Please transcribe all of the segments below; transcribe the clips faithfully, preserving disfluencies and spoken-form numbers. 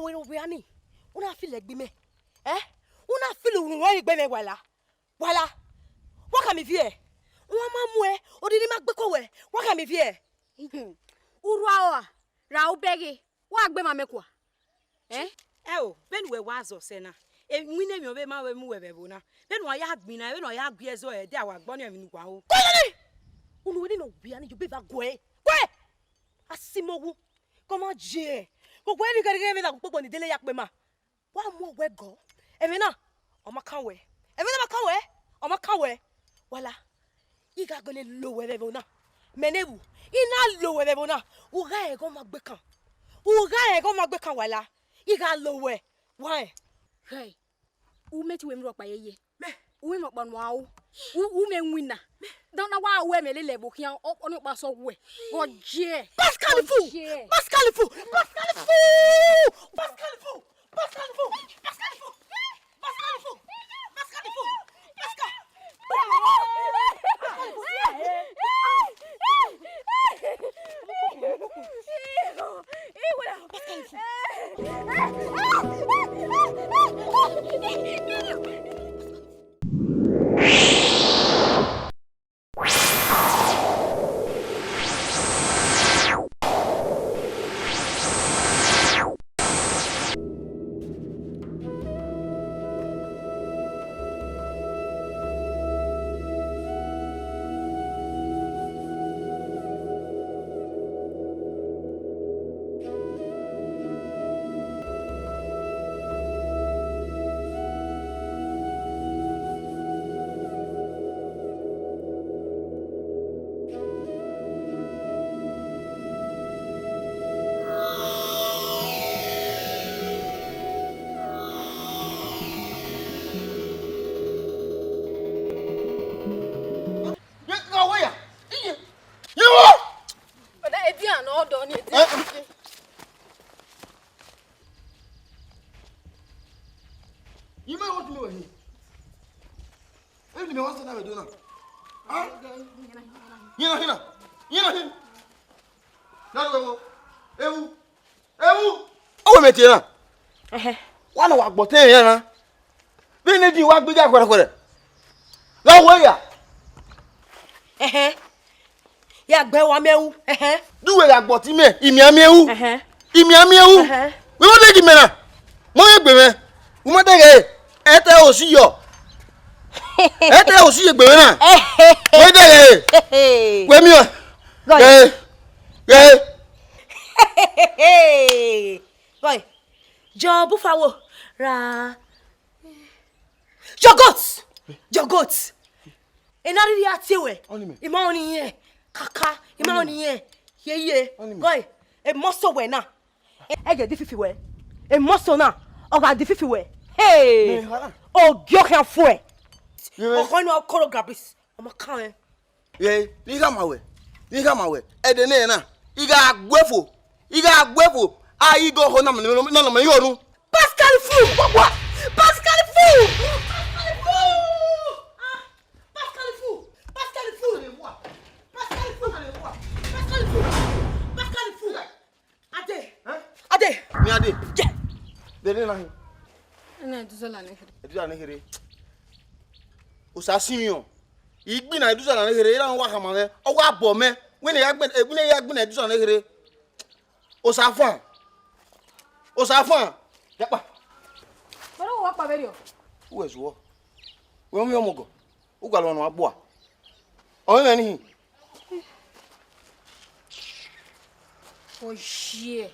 Wẹ ne ovbi ani, u na filo ẹgbe mẹ. Ẹ? U na filo uhunmwu ẹre egbe mẹ wala. Wala. Wa khama ivie. Wa ma muẹ, odin ne ima gbe ko wẹ. Wa khama ivie. Urhua ọa, ra obẹghe. Wa gbe ma mẹ kua. Ẹ? Ẹ o, vbene uwẹ wa zọ sẹ na, iwinna emwi ọvbehe ma vbe mu uwẹ vbe ẹvbo na. Vbene uwa ya gbinna, vbene uwa ya gu ẹzọ ẹre, de a wa gbọ ni emwi ne uwa ro. Kọyọni! Unu wẹ ne ovbi ani yo be va guẹ. Guẹ! A si mẹ owu. Kọ ma je. Kọ guẹ ni gẹrẹgẹrẹ vbe na gu kpokpo ni dele ya kpe ma. Wa mu owẹ gọ. Ẹmwẹ na, ọ ma kan wẹ. Ẹmwẹ na ma kan wẹ, ọ ma kan wẹ. Wala, I gha gele lo wẹ vbe ẹvbo na. Mẹ ne vbu, I na lo wẹ vbe ẹvbo na. U gha rẹn ẹghẹ ọ ma gbe kan. U gha rẹn ẹghẹ ọ ma gbe kan wala. I gha lo wẹ. Wa rẹn. Ghẹ, u mẹ te uwẹ emwi rhọkpa yeye. Mẹ. U mẹ emwi rhọkpa ne uwa ru. U, u mẹ winna. Na, na wa ru ẹmwẹ lele ẹvbo khian, ọ, ọnọkpa sẹ wẹ. Gọ je. Pascal fool! Gọ je. Pascal fool! Pascal fool! Pascal fool! Pascal fool! Pascal fool! Pascal fool! Pascal fool! Pascal! Ọna edian ne ọ dọ ni edian. Ima want me wẹ hin. Emwi ne imẹ wa sẹ na vbe do na. Ah? Yẹn na hin na. Yẹn na hin. Dadu ẹvbo. Ewu. Ewu. Ọ wẹ mẹ tie na. Ẹhẹ. Wa na wa gbọtẹ ẹre na. Vbene din wa gbe dia khuẹrhẹkhuẹrhẹ. Gha wẹ ya. Ẹhẹ. Ya gbe wa miẹn ru. Ẹhẹ. De uwẹ gha gbọtẹ imẹ, imian miẹn ru. Ẹhẹ. Imian miẹn ru. Ẹhẹ. Wẹ ma dẹghe imẹ na. Ma ye gbe mwẹ. U ma dẹghe. Ẹtẹ osi yọ. Ẹtẹ osi ye gbe mwẹ na. Ẹhẹ. Wẹ dẹghe. Ẹhẹ. Wẹ miẹn. Gọe. Ghe. Ghe. Gọe. Jọ bu fa wo ra. Your goat! Your goat! Ena rhirhi a tie wẹ. Ọni mẹ. Ima ọni yẹn. Kaka, ima ọni yẹn. Ye ye. Ọni mẹ. Gọe, emọsọ wẹ na. Ẹ gẹ di fifi wẹ. Emọsọ na, ọ gha di fifi wẹ. Hey! Mẹ hara. Ogiọ khian fuẹ. Ye. Ọkhọ inu koro grabis. Ọ ma kan mwẹ. Ye, ne I khama wẹ, ne I khama wẹ, ẹdẹ nẹ na, I gha gbe fo, I gha gbe fo, a i gọ họ na mẹ, na, na mẹ yo nu. Pascal fool! Pascal fool! Pascal fool! Ah, Pascal fool! Pascal fool! Pascal fool! Pascal fool! Pascal fool! Ade! Hẹn? Ade! Ni Ade. Je! Dede na hin. Ena Eduzola ne khere. Eduzola ne khere. Osa sinmwi ọ. Igbinna Eduzola ne khere, iran wa khama mwẹ, ọ wa bọ mẹ. Wẹ ne ya gbinna, wẹ ne ya gbinna Eduzola ne khere. Osa fan. Osa fan. Yakpa. Wẹ ne wa kpa vberriọ? Uwẹ zuọ. Wẹ miẹn ọmọgọ. U gualọ ne ọ gha gbua. Ọ mwẹ mwẹ nihin. Oye,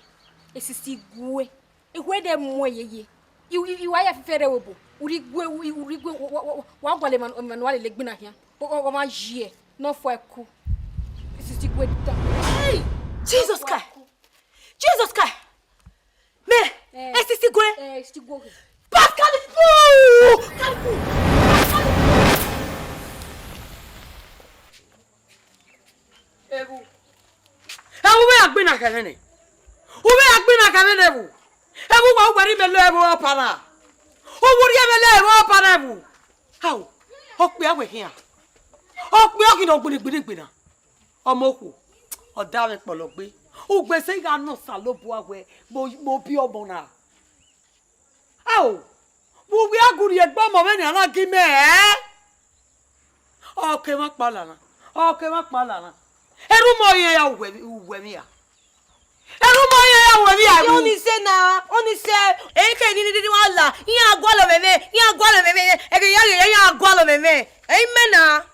esisi gue. Ehue de mu ẹre yeye. I, i, I wa ya fẹfẹ rre obo. Urhi gue, urhi, urhi gue, wa, wa, wa, wa gualọ emwa, emwa ne uwa lele egbinna khian. Ọ, ọ, ọ ma yi ẹre, ne ọ fua ẹku. Esisi gue da. Hey! Jesus Christ! Jesus Christ! Mẹ, eh, esisi gue. Eh, esisi gue. Pascal fool! Pascal fool! Pascal fool! Ewu. Ewu, vbe a gbinna khẹ vbe nẹ? U vbe a gbinna khẹ vbe nẹ ewu? Ewu, wa uwẹ rhie mẹ lẹ ẹvbo ọpa na. U vbe rhie mẹ lẹ ẹvbo ọpa na ewu. Ao, okpia wẹ khian. Okpia ọ ghi nọ gbinna gbinna gbinna. Ọmọ okhuo, ọ da mwẹ kpọlọ gbe. Ugbẹn sẹ I gha nọ Osanobua wẹ, mo, mo biẹ ọmọ na. O, vbe uwẹ a gu rhie egbe ọmọ vbene a na gi mẹ, ẹ? Ọ ke emwa kpala na, ọ ke emwa kpala na. Erhumọ ọre iran ya uwẹ, uwẹ emwi hia. Erhumọ ọre iran ya uwẹ emwi hia. Ọni sẹ na, ọni sẹ. Ehe ni ni wa la, iran gualọ mwẹ mwẹ, iran gualọ mwẹ mwẹ, ẹghẹ ya ghe ya, iran gualọ mwẹ mwẹ. Ẹ i mẹ na.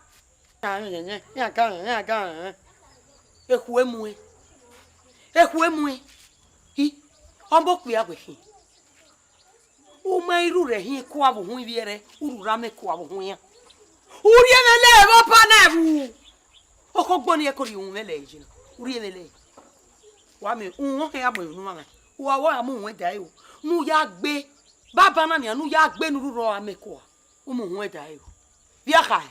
Iran ga mwẹ, iran ga mwẹ, iran ga mwẹ. Ekhue muẹn, ekhue muẹn. I, ọ mu okpia wẹ khin. U ma i rhurhu ẹre hin kua vbe uhunmwu ivbi ẹre, u rhurhu amẹ kua vbe uhunmwu iran. U rhie mwẹ lẹ vbe ọba na ẹvbo. Ọkhọ ọgbọ ne irẹn ke rhie uhunmwu mwẹ lẹ ye na. U rhie mwẹ lẹ. Wa miẹn uhunmwu ọhẹn ya mu emwi ne u mwamwa. Wa wa ya mu uhunmwu ẹdẹ ẹre o. Ne u ya gbe. Baba na nian, ne u ya gbe ne u rhurhu amẹ kua. U mu uhunmwu ẹdẹ ẹre o. Vbe a kha,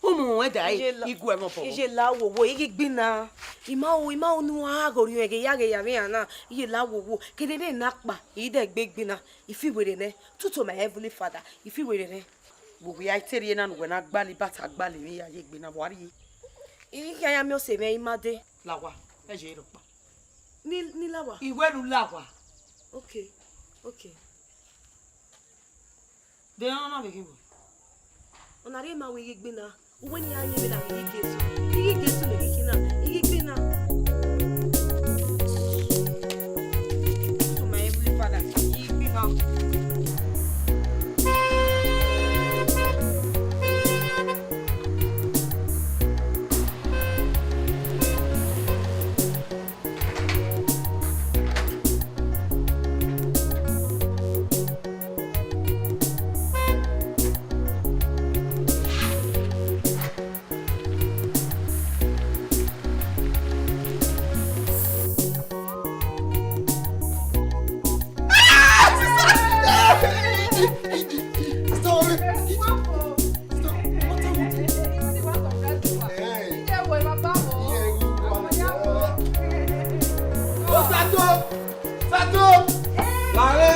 u mu uhunmwu ẹdẹ ẹre, Iye la, I gu ẹmwẹ obọ. Iye la wowo, I ghi gbinna. I ma ru, I ma ru ne uwa gha ghe orhiọn ẹghẹ ya ghe ya vbe iran na. Iye la wowo, kede ne na kpa, I dẹ gbe gbinna. I fi werriẹ nẹ, tutu my heavenly Father, I fi werriẹ nẹ. Vbe uwẹ a i te rhie na ne uwẹ na gbalọ ibata gbalọ emwi ya ye egbe na, wa rhie. I khian ya miẹn ọse mwẹ, I ma dee. La owa, ẹ ye rhọkpa. Ni, ni la owa. I wẹ ne u la owa. Okay, okay. De erhan na vbe ghi wẹ? Ọ na rhie ma wẹ I ghi gbinna. Uwẹ ne I ya yin vbe na, I ghi gie esu. I ghi gie esu ne I ghi khin na, I ghi gbinna. To my heavenly Father, I ghi gbinna. Sato! Sato! Lare!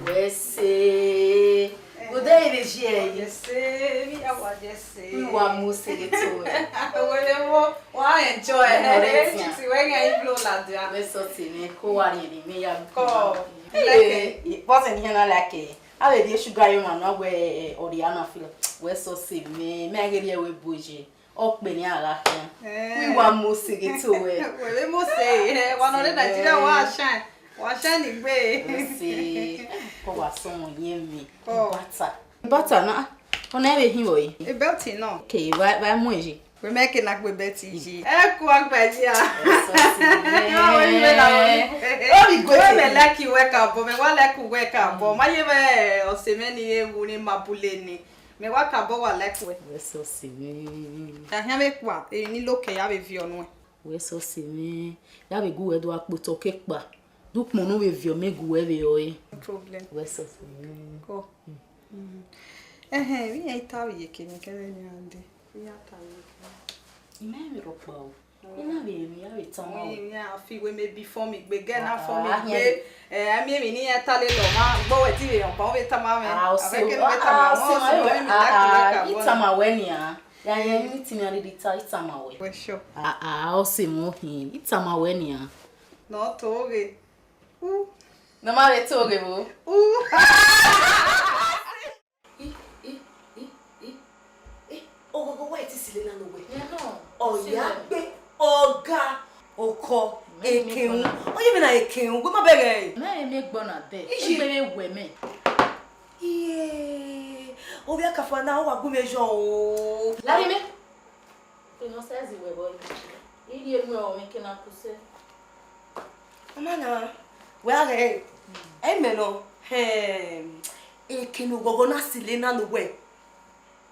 Wẹ se. Odẹ vbe ye ẹre. Yes, eh, mi ya wa, yes, eh. Uwa mu sẹ ghe to wẹ. Wẹ vbe wo, wa enjoy. Ọrẹn tian. Titi wẹ ghe i blo ladian. Wẹ sọ te mwẹ, ko wa rhie ne imẹ ya. Ko. Eh, boss ni na like. A vbe rhie sugar yo ma na wẹ, eh, Oriana feel. Wẹ sọ se mwẹ, mẹ ghe rhie wẹ bu ye. Ọ kpe ne a gha khian. Eh. Uwa mu sẹ ghe to wẹ. Wẹ vbe mu sẹ, eh, wa nọ rre Nigeria, wa shine. Wa shine ni gbe. Wẹ se, ko wa sọ yẹn mi. Ko. Butter. Butter na, ọ na vbe hin vbe ọre? E belt nọ. Okay, wa, wa mu eje. Wẹ mẹ ke na gbe belt yi. Ẹ ku agba yi a. Ọ vbe hin vbe na vbe. Ọ vbe gbe. Wẹ mẹ like wẹ ka bọ, mẹ wa like wẹ ka bọ. Ma ye vbe ọse mwẹ ni e wu ni ma bule ni. Mẹ wa ka bọ wa like wẹ. Wẹ sọ se mwẹ. Ahian vbe kpa, e ni lo ke ya vbe viọ nuẹn. Wẹ sọ se mwẹ, ya vbe gu wẹ do akpotọ ke kpa, du ukpọn ne u vbe viọ mẹ gu wẹ vbe ọre. No problem. Wẹ sọ se mwẹ. Kọ. Mm. Ẹhẹn, vbe iran i ta vbe iyeke ni kẹrẹ ni a de. Vbe iran ta vbe iyeke. I ma vbe rhọkpa o. I na vbe emwi, a vbe tama wẹ. Emwi a fi wẹ maybe form igbe, gẹ na form igbe. Eh, a miẹn emwi ne iran ta lele ọmwa, gbe wẹ ti vbe rhọkpa, ọ vbe tama mwẹ. Ah, ọse, ah, ọse, ah, ah, i tama wẹ nian. Ya, ya, ni ti na rhie ta, i tama wẹ. Wẹ sure? Ah, ah, ọse mwẹ hin, i tama wẹ nian. Nọ to ghe. U. Nọ ma vbe to ghe vbo? U. I, i, i, i, i. Ogogo wa ti sile na no wẹ. Ọ ya gbe ọga, okọ, ekehun. Oye, mẹ na ekehun, wẹ ma bẹghe. Mẹ emie gbọ na dẹ. Iji. Egbe vbe wẹ mẹ. Iye, ovbi akafa na, ọ wa gu mwẹ yọ o. Lare mẹ. Eno size wẹ vbọ, I rhie nuẹn ọmọ eke na ku sẹ. Ọma na, wẹ a ghẹ, ẹmẹ nọ, hẹn, eke ne oghọghọ na sẹ na ne uwẹ,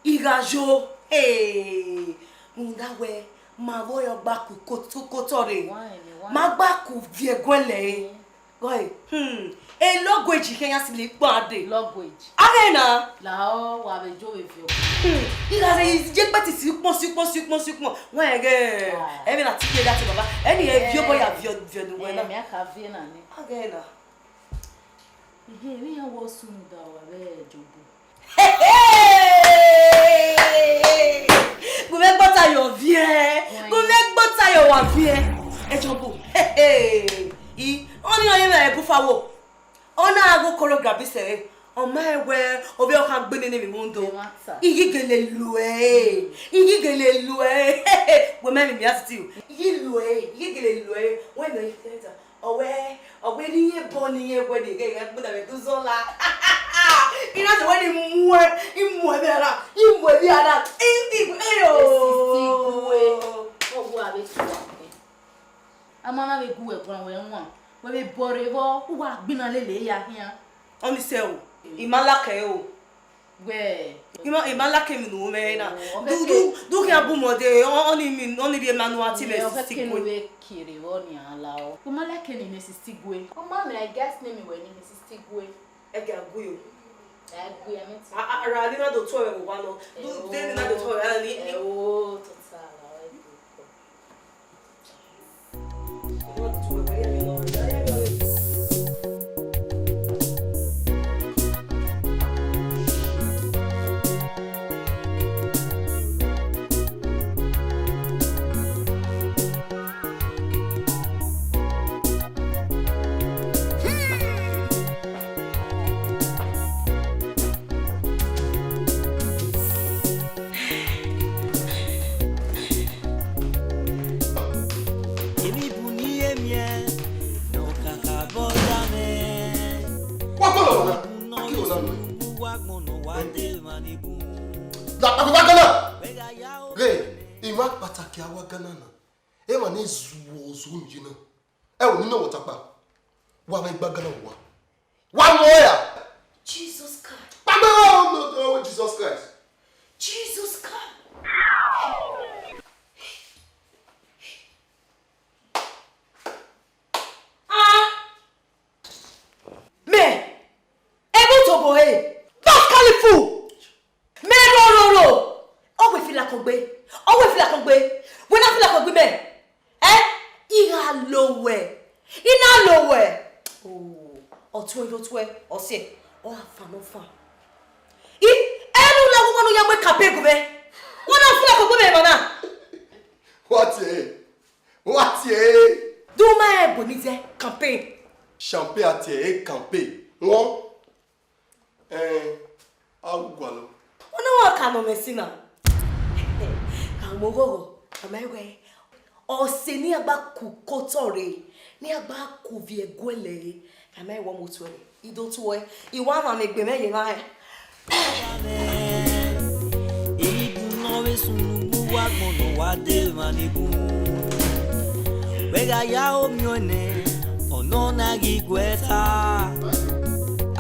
I gha yo, eh, rhunmwuda wẹ, ma vbe ọre ọgba ku kotọ, kotọ rre, ma gba ku viẹ ẹguẹn lẹre. Oi, hmm, e language khin ya sili kpọ a dee. Language. A ghe na. Lahọ, wa vbe jo vbe viọ. Hmm, I gha rhe ye ekpẹti si ukpọn, si ukpọn, si ukpọn, si ukpọn. Wẹ ghẹ, ah, ẹmwẹ na ti ye da te baba. Ẹni ẹ viọ obọ ya viọ, viọ ne uwẹ na. Eh, mẹ a ka viẹ na ni. A ghe na. Ihe, vbe iran wẹ ọ sunu da wa vbe Jọbu. Gu mwẹ gbọta ye ọviẹn, gu mwẹ gbọta ye ọvbiẹn. Ẹjọbu, I, ọni ọ ye mwẹ ẹbufa wo. Ọ na ghe okoro grabi sẹre, ọ ma rẹn wẹ ovbi ọkhan gbe nene emwi mundo. I ghi gele luẹ, I ghi gele luẹ. Wẹ ma emwi mia siti o. I ghi luẹ, I ghi gele luẹ. Wẹ nọ I kẹta. Ọ wẹ, ọ wẹ ne irẹn bọ ne irẹn wẹ ne irẹn gha gbọdọ vbe duzọ la. I na sẹ wẹ ne I muẹ, I muẹ vbe ara, I muẹ vbe ara. I, I, eyo. Esisi gu ẹ, ọ gu avbe tua. A ma na vbe gu wẹ guan wẹ wan, wẹ vbe bọ rre vbọ, u wa gbinna lele ya khian. Ọni sẹ o, I ma like ẹre o. Wẹ. I ma, I ma like emwi ne u mwẹ na. Oh, ọ Du, fẹ du, ke du khian bu mẹ ọdẹ, ọ, ọni mi, ọni rhie ma nu ati mẹ Iye, ọ fẹ sisi ke ne u gue. Vbe kere vbọ nian la o. U ma like ni mẹ sisi gue. Ọ ma mẹ, I guess name wẹ ni mẹ sisi gue. Ẹgẹ a gu yo. Ẹ gue, ẹ mẹ ti. A, a, ra ni na do tuẹ vbe owa nọ. Du, de ni na do tuẹ vbe, a ni, ni. Ẹ o, tota la, ẹ gue. Emwi bun ne I ye miẹn, ne ọ kakabọ ya mwẹ. Wa kọlọ ọmọ na, a kiro na nọ. Wa gbọnnọ wa de emwa ni bun. Lakpa vbe gana. Ghe, emwa kpataki a wa gana na. Emwa ne zuọ zuọ ye na. Ẹ wo, ne I nọ wẹ ọtakpa. Wa mwẹ gba gana wa. Wa mu ọre ra? Jesus Christ. Kpama ọmọ ọdọ wẹ Jesus Christ. Jesus Christ. Ah! Mẹ, ẹ vbe tobọ ẹre, Pascal fool! Mẹ roro! Ọ wẹ fila kọgbe, ọ wẹ fila kọgbe, wẹ na fila kọgbe mẹ. Ẹ, I gha lo wẹ, I na lo wẹ. Oh, ọ tuẹ yo tuẹ, ọ siẹ, ọ gha fan nọ fan. I, ẹ ne u la wẹ ne u ya mu campaign gu mwẹ. Wẹ na fila kọgbe mẹ emwa na. Wa tie ẹre, wa tie ẹre. Do ma ẹre bu ni zẹ campaign. Champagne a tie ẹre campaign. Wọ. Ẹn, a wu gualọ. Ọ na wa ka nọ mwẹ si na. Ka mu oghọghọ, ka ma wẹ, ọse ne iran gba ku kotọ rre, ne iran gba ku viẹ ẹguẹlẹ rre, ka ma wẹ ọ mu tuẹ rre. I do tuẹ, I wa mwamwa egbe mwẹ ye evba rẹn. Emwi bun ne ọ vbe sunu gu wa gbọnnọ wa de emwa ni bun. Wẹ gha ya omiọn nẹ, ọ nọ na ghi guẹ ta.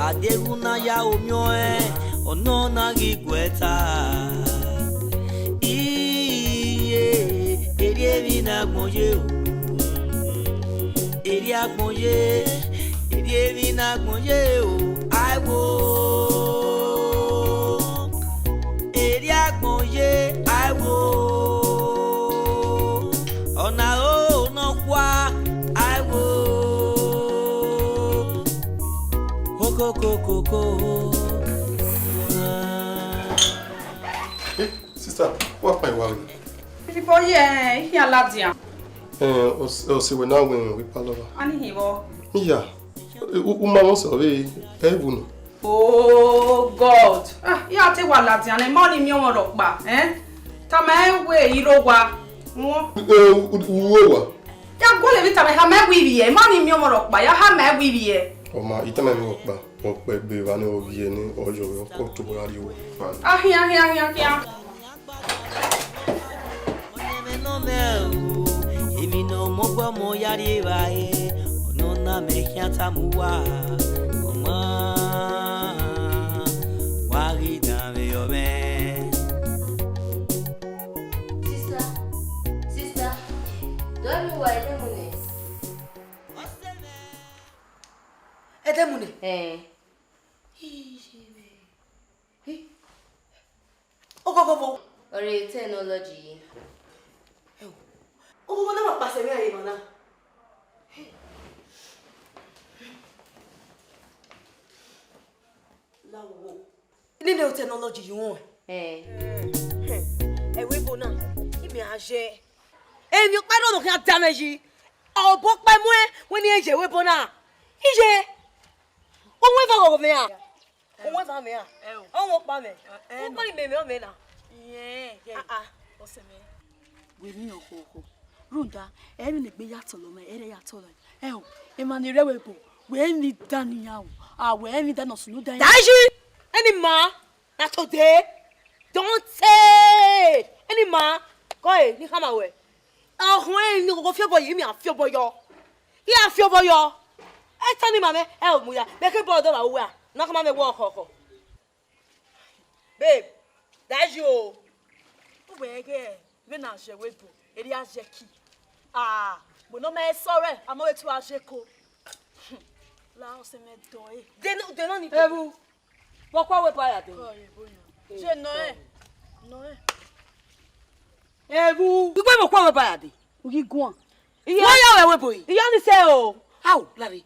Adeghu na ya omiọn ẹn, ọ nọ na ghi guẹ ta. Iye, erriọ emwi ne agbọn ye o. Erriọ agbọn ye, erriọ emwi ne agbọn ye o. Aiwo. Erriọ agbọn ye, aiwo. Ọna ro nọkhua, aiwo. Kokokokoko. Eh, sister, wa kpa iwa rẹ? Ibo ye, I khian ladian. Eh, ọ s-, ọ sẹ wẹ na wẹ emwi vbe ipa lọva. A ni hin vbọ? Iya, u, u ma mwẹ sẹ vbe ẹ vbu nọ. Oh God! Ah, I a te wa ladian nẹ, ma ọni miẹn ọmwa rhọkpa, eh? Tama ẹn wẹ I rre owa. Wọ. Eh, u, u, u rre owa? Ya guọlọ emwi tama, khama ẹn wẹ I rrie, ma ọni miẹn ọmwa rhọkpa, ya khama ẹn wẹ I rrie. Ọ ma, I tama ẹn wẹ ọkpa, ọ kpẹ gbe evba ne ọ vbiẹ ne ọ yọ vbe ọkọ tobọ gha rrie owa. Ahian, ahian, ahian, ahian. Mẹ o, emwi ne ọmọ gbe ọmọ ya rri evbare, ọ nọ na mẹ khian tama uwa, ọ ma wa ghi danmwehọ mwẹ. Sister, sister, do I know why I didn't want it? Ẹdẹmune. Ẹn. Iye mwẹ. Ogogogo. Ọre technology yi. Ẹ o. Ogogo na ma kpasẹ mwẹ a ye emwa na. La wo. Nene technology yi wọn. Ẹn. Ẹvbo ebo na, imẹ a ye. Emwi ọkpa rrọọ ne ọ khian da mwẹ yi. Obọ ọkpa muẹn, wẹ ne irẹn ye ẹvbo ebo na. Iye. Owẹn eva ọghọ mwẹ ra? Owẹn eva mwẹ ra? Ẹ o. Ọwẹn ọkpa mwẹ. Ẹ, ẹ, ọkpa ni mẹ mwẹ ọmẹ na. Iyẹn, yẹ. Ah, ah. Ọsẹ mwẹ. Wẹ ni ọkhọ ọkhọ. Rhunmwuda, emwi ne egbe ya tọlọ mwẹ, ẹre ya tọlọ. Ẹ o, emwa ni rre ẹvbo ebo, wẹ emwi dan ne iran ru, a wẹ emwi dan ne ọ sunu dan. Daji, any man, na today, don't say any man, kọ e, ne I khama wẹ. Ọhọn, emwi ne ogogo fi obọ yi, imẹ a fi obọ yọ. I a fi obọ yọ. Ẹ ta ni ma mwẹ, ẹ o mu ya, mẹ ke bọ ọdọ vbe uwa, ne ọ khama mwẹ wẹ ọkhọ ọkhọ. Babe, dayi o. Uwẹ ghẹ vbene a ye ẹvbo ebo, erriọ a ye ẹki. Ah, wẹ ne ọ ma sọrọ, a ma vbe tu a ye ẹko. La ọsẹ mwẹ dọ ẹre. De nọ, de nọ ni. Evbu, vbe ọkpa wẹ ba ya dee? Kọ ẹre ebo yan. Ye nọ ẹ. Nọ ẹ. Evbu. Igbe vbe ọkpa wẹ ba ya dee? U ghi guan. Iye. Wẹ ya wẹ ẹvbo yi? Iye ọni sẹ o. Ao, lare.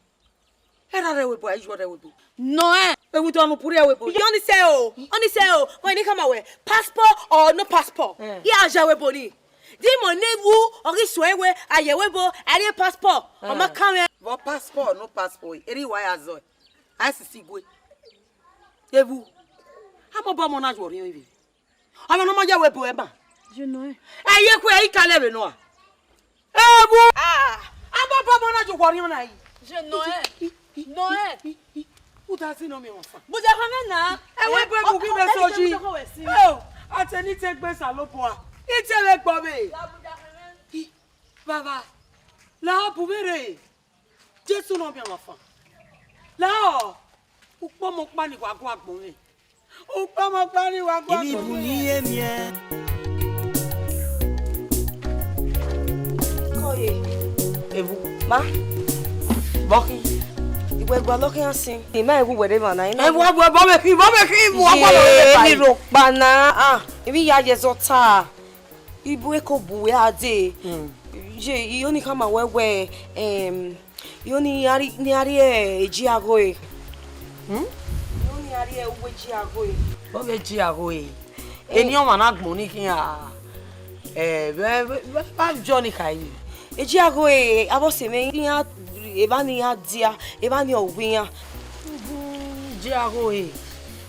Erha rre ẹvbo ebo, a i yọ rre ẹvbo ebo. Nọ ẹ. Ewu dọ nu puri ẹvbo ebo. Iye ọni sẹ o, ọni sẹ o. Wẹ ne I khama wẹ, passport or no passport? Eh. I a ye ẹvbo ebo ni. Di mọ ne Evbu, ọ ghi suẹn wẹ, a ye ẹvbo ebo, a rrie passport. Ọ ma kan mwẹ. Vbe passport, no passport, erha wa ya zọ. A sisi gue. Evbu. A mobọ ọmọ na ye orhiọn ivbi. Ọmọ ne ọ ma ye ẹvbo ebo ẹba. Ye nọ ẹ. Ẹ ye ku ẹ i ka lẹ vbe nọ a. Evbu. Ah. A mobọ ọmọ na ye orhiọn na yi. Ye nọ ẹ. Nọ ẹ. U da si nọ miẹn ọmwa fan. Buda khama na. Ẹvbo ebo ebo ghi mwẹ so yi. Oh, a te ni te gbe Osanobua. I te vbe gbọ vbe. Baba, la bu vbe rre. Jesu nọ miẹn ọmwa fan. La ọ, ukpọmọ ọkpa ni wa gu agbọn mwẹ. Ukpọmọ ọkpa ni wa gu agbọn mwẹ. Emwi bu ni ye miẹn. Kọye. Evbu. Ma. Bọkhi. Iwẹ gua lọkhi asin. I ma Evbu wẹrẹ emwa na, i na. Evbu, Evbu, bọ mẹ khin, bọ mẹ khin, Evbu, ọgbọ lọ rẹ. Ye, emwi rhọkpa na. Ah, emwi ya ye zọ ta. Ibu eko bu wẹ a dee. Hmm. Ye, I ho ni khama wẹ wẹ, em, I ho ni a rrie, ni a rrie eji agho e. Hmm? I ho ni a rrie uwu eji agho e. Vbe ọ ghe eji agho e? Eh. Eni ọmwa na gbọn ni khian, eh, vbe, vbe, vbe, vbe a jọ ni kha yi? Eji agho e, avbe ọse mwẹ iran, evba ni iran dia, evba ni ọ wu iran. Eji agho e.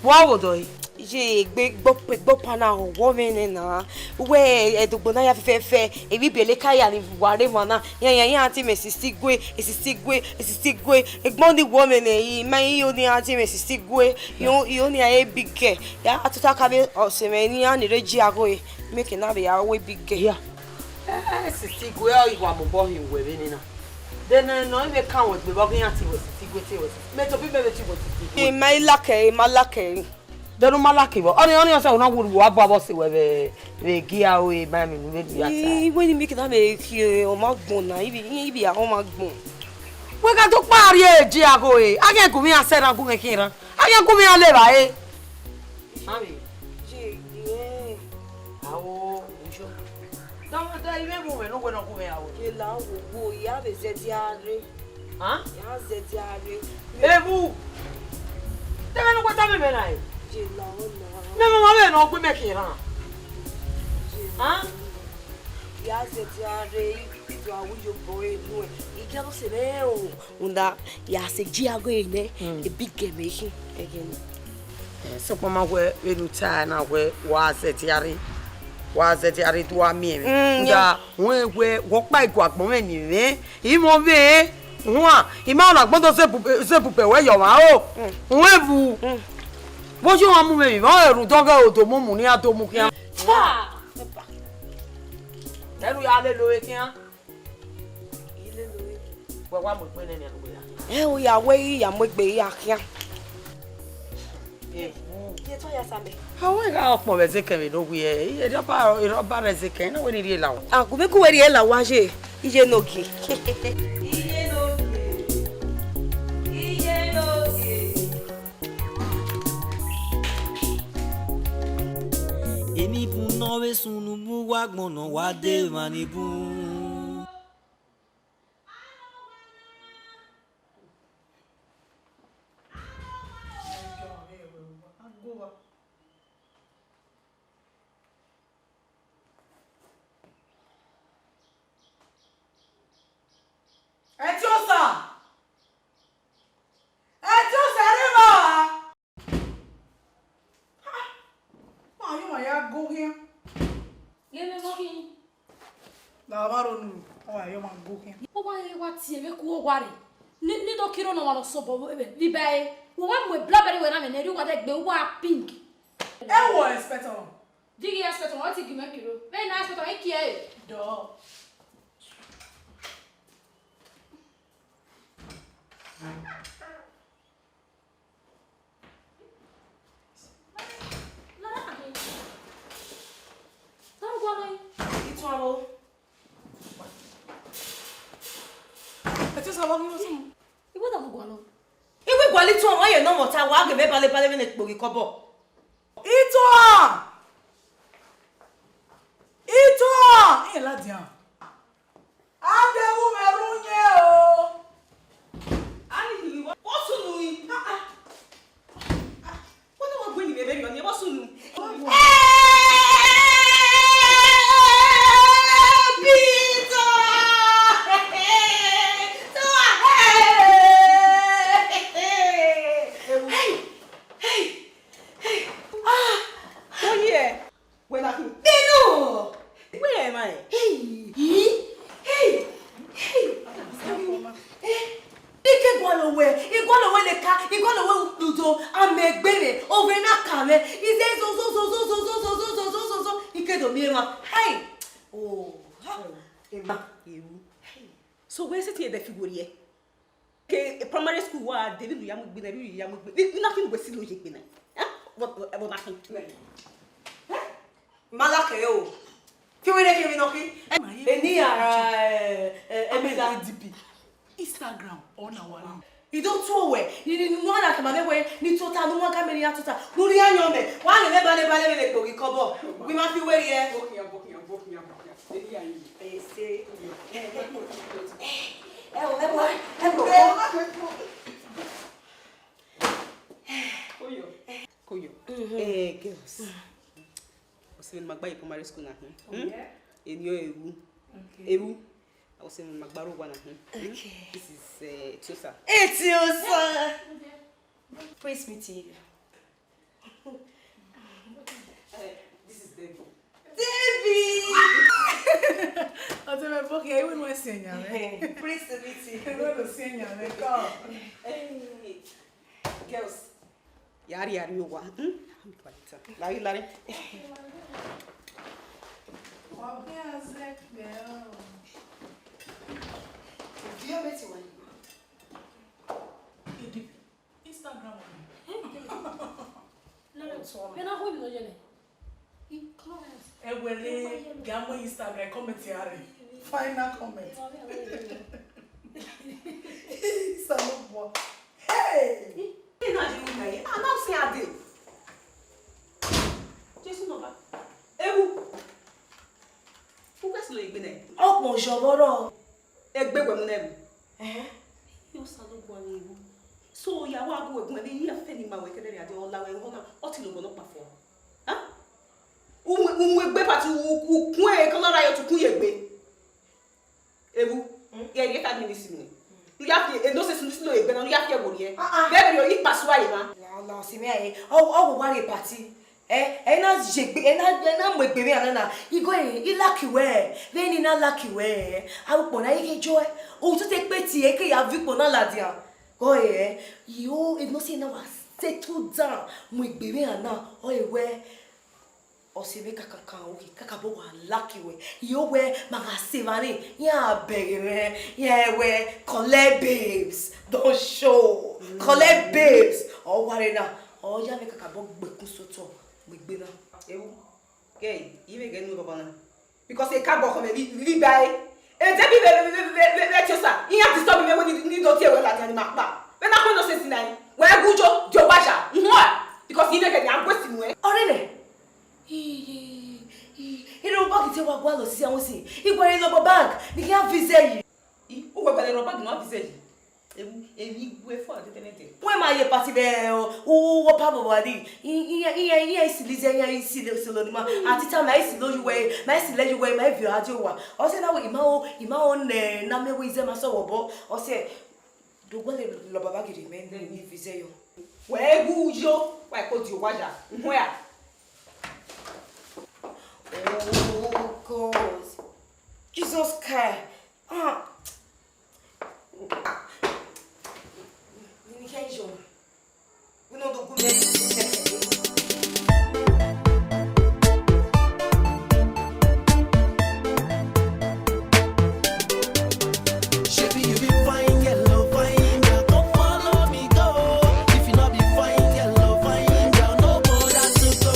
Vbe ọ vbe odọ e? Ye egbe gbe ọpa na, ọ wọọ mwẹ nẹ na. Uwẹ ẹdogbo na ya fẹfẹfẹ, emwi biẹlẹ ka ya ni wa rre emwa na. Iran, iran, iran te mwẹ sisi gue, esisi gue, esisi gue. Egbọn ni wọọ mwẹ nẹ, I ma I ho ni iran te mwẹ sisi gue. I ho, I ho ni iran e bi gẹ. Ya, a tota ka vbe ọse mwẹ ne iran ni rre eji agho e. Mẹ ke na vbe ya ru ebi gẹ. Ya. Eh, sisi gue, ọ i wa mobọ hin uwẹ vbe nena. Then, eh, nọ i vbe kan wẹ egbe vbe ọ ghi iran te wẹ sisi gue, te wẹ sisi. Mẹ tobọ mẹ vbe te wẹ sisi gue. I ma i lakẹ, I ma lakẹ. Dẹrẹ u ma laki vbọ? Ọnii, ọnii ọsẹ u na wurhu vbe abọ se wẹ vbe, vbe gie aro e ma emwi ne u vbe do ya ta. I wẹ ne I miẹn ke na vbe khie ọmọ agbọn na, I vbe, I vbe ya ọmọ agbọn. Wẹ gha do kpa rrie eji agho e, a ghian gu mwẹ iran sẹ erhan gu mwẹ khian erhan, a ghian gu mwẹ iran le evbare. Mami. Ye, ye. Ao, uyo. Dọmọdọ, I vbe mu mwẹ ne uwẹ ne ọ gu mwẹ aro. Ye la wo, wo, ya vbe zẹdia rre. Hàn? Ya zẹdia rre. Ebu. Te mwẹ ne uwẹ tama mẹ na e? Ye la ọna. Mẹ mama mwẹ ne ọ gu mẹ khian erhan. Ye la ọna. Hàn? Ya zẹdia rre, I do aro ye obọ ẹre nuẹn. I gie ọse mwẹ o. Rhunmwuda, ya sẹ eji agho ẹre nẹ, ebi gẹ mẹ khin, ẹghẹ nọ. Eh, sokpan ma wẹ vbene u ta na wẹ wa zẹdia rre, wa zẹdia rre do a miẹn mwẹ. Mm, rhunmwuda, wẹ wẹ, wẹ ọkpa i gu agbọn mwẹ ne mwẹ, I mwẹ ọvbehe, huan, I ma na gbọdọ zẹ bu-, zẹ bubẹ wẹ yọ mwa o. Mm. Wẹ bu. Mm. Vbọ ye ọmwa mu mwẹ emwi, ọ rhunmwuda ọ ghe odomu mu ne iran do mu khian. Fa! Eba. Ẹnu ya lele ore khian. Wẹ wa mu egbe nene ẹ ne uwẹ ra? Ẹ, u ya wẹ i ya mu egbe ya khian. Iye to ya sa mẹ. A wẹ gha ọkpọn vbe ẹzẹkẹn vbe ne ovbi ẹ, iye rhọba, rhọba vbe ẹzẹkẹn, na wẹ ne I rhie la uwa. A gu mẹ gu wẹ rhie la uwa ye, iye ne ogie. Iye ne ogie. Iye ne ogie. Eni bun ne ọ vbe sunu mu uwu agbọn ne ọ wa de emwa ni bun. Ẹtiosa! Ẹtiosa, rre evba! Ah, ma yo ma ya go khian. Ghe vbe emọ khin? Na ma ro nu, ọ wa yo ma go khian. Ọ wa re wa tie vbe ku owa re. Ni, ni do kiro nọ wa nọ sobọ vbe, vbe iba ẹre. Wa mu blackberry wẹ na mẹ ne erriọ uwa dẹ gbe uwa pink. Ẹ wo expect ọmọ. Digi expect ọmọ, ọ ti gi mwẹ kiro. Vbene I expect ọmọ, I kie ẹre. Dọ. Ituan vbo? Ẹtiosa vbe ọ ghi vbe sunu? Iwẹ da vbe gualọ? Iwẹ gualọ ituan, ọ ye ne ọ mwẹ ọta, wa ghe mwẹ balebale vbene ekpoghi kọbọ. Ituan! Ituan! Iran ladian. A deghẹ u mwẹ rre uyẹn o. A ni khin vbe vbọ sunu rin? Ah, ah. Ah, wẹ ne wa gue ni vbe vberriọ ni, vbọ sunu? Eh, Peter! Hey, hey, hey. Ah, oh yeah. Wẹ na khin. Beno! Wẹ rẹn emwa rẹn? Hey! Hey! Hey! Eh! I ke gualọ wẹ, I gualọ wẹ leka, I gualọ wẹ ukpiodo, amẹ egbe mwẹ, ovẹn na ka mwẹ, I zẹ zozozozozozozozozozozozo, I ke do miẹn emwa. Hey! Oh, ha! Emwa, eru. So wẹ sẹtin ẹdẹ fi werriẹ? Ke primary school wa, de vbene u ya mu egbe na, vbene u ya mu egbe. Vbe na khin ne uwẹ si lo ye egbe na? Eh? Vbọ, vbọ, vbọ na khin? Eh? Ma la kẹ o. Fi wẹ ne kevbe nọ khin. Eni a ra, eh, eh, Emeka D P. Instagram, ọ na wa ru. I do tuo wẹ, ni, ni, ni, ne u na tama mwẹ wẹ, ne I tota, ne u wa ga mẹ ne I ya tota. Ne u rhie ayọn mẹ, wa ghe mwẹ balebale vbene ekpoghi kọbọ. Wi ma fi werriẹ. Bokhian, bokhian, bokhian, bokhian. Eni a yi. Ese. Ẹ o, ẹ o, ẹ o. Koyo. Koyo. Eh, girls. Ọse vbene ma gba ye primary school na, hmm? Hmm? Eni ọ eru. Okay. Eru. Ọse vbene ma gba rre owa na, hmm? Okay. This is, eh, Etiosa. Etiosa. Pleased meeting you. Eh, this is Debbie. Debbie! Ọtẹn mẹ bọ khian, iwẹ ne uwẹ siẹn yan mwẹ. Pleased to meet you. Iwẹ ne uwẹ siẹn yan mwẹ, come. Hey, girls. Ya rhie arrie owa. Hmm? Larre, larre. Wa khian zẹ kpẹ o. Viọ mẹ ti wa yi. Idi. Instagram. Nana, vbene a hu emwi nọ yẹnẹ? Ẹ wẹẹ, ghẹ mu Instagram comment a rre. Final comment. Osanobua. Hey! Ina di ru mẹ, a na si ade. Jesu nọba. Ewu. U ke si lo egbe nẹ? Ọkpọn jọ vbe ọ rrọọ. Egbe wẹ mu nẹ vbe? Ẹhẹn. Iye Osanobua ni ewu. So, ya wa gu ẹgun ẹmwẹ iran fẹ ni ma wẹ kẹdẹrriọ, a dẹ ọ la wẹ ẹghẹ ọna, ọ ti lobọ nọkpa fua. Huh? U mu, u mu egbe pati, u, u kun ẹre kọlọ ra yọ tu kun ye egbe. Ewu, hmm? Ghẹ rhie five minutes nẹ. U ya fi, e no se sunu si lo egbe na, u ya fi ẹvbo rhie. Ah, ah. Vbe vberriọ, I kpa sua ye na. La, la, ọ si mẹ ẹre, ọ, ọ wo wa rhie party. Eh, ẹ na ye egbe, ẹ na, ẹ na mu egbe mwẹ ana na. I gọ ẹre, I like wẹ, vbene I na like wẹ, a ukpọn na, I ghe jọ ẹ. U te te kpe tie, ke ya viọ ukpọn na ladian. Gọ ẹre, yo, e no se na wa settle down, mu egbe mwẹ ana, ọ ẹre wẹ. Ọ sẹ vbe kakankan, okay, kakabọ wa laki wẹ. Iyo wẹ ma gha sẹ evba ni, iran bẹghe mwẹ, iran wẹ, collect babes, don show, collect babes. Ọ wa rre na, ọ ya mwẹ kakabọ gbekun sotọ, gbe egbe na. Ewu, gẹ, I vbe ghe enu rhọkpa na. Because e ka bọ khọ mwẹ vbe, vbe ba ẹre. E de bi vbe, vbe, vbe, vbe, vbe, vbe tiosa, iran disturb mwẹ wẹ ni, ni do tie wẹ ladian ni ma kpa. Vbe na khuẹ nonsense na, wẹ gu ujo, die owa ya, uhunmwu a, because I vbe ghe ne a gu esi nuẹn. Ọre nẹ, I, I, I, I rhie bag te wa gualọ sisi awẹn sin. I gualọ rhie lobọ bag, ne I khian vize yi. I, uwẹ gualọ rhie bag ne u vize yi. Ewu, emwi gue fo adetenete. Wẹ ma ye party vbe, o, u, u, wo pa vbe owa ni. I, i, i, i, i, i si lize, i, i si le, si lo ni ma. A ti ta ma, i si lo yuwẹ, ma i si le yuwẹ, ma i viọ a die owa. Ọ sẹ na wẹ, I ma o, I ma o nẹ, na mẹ wẹ izẹ ma sẹ vbe obọ. Ọ sẹ, do gualọ rhie lobọ bag rhie mẹ, ne I vize yọ. Wẹ gu uyo, wa ko die owa ya. Uhunmwu a. Oh God. Jesus Christ. Ah. Ni kẹ ijọ. Wẹ nọ do gu mẹ. Shebi you be fine girl, oh, fine girl, come follow me go. If you no be fine girl, oh, fine girl, no bother to go.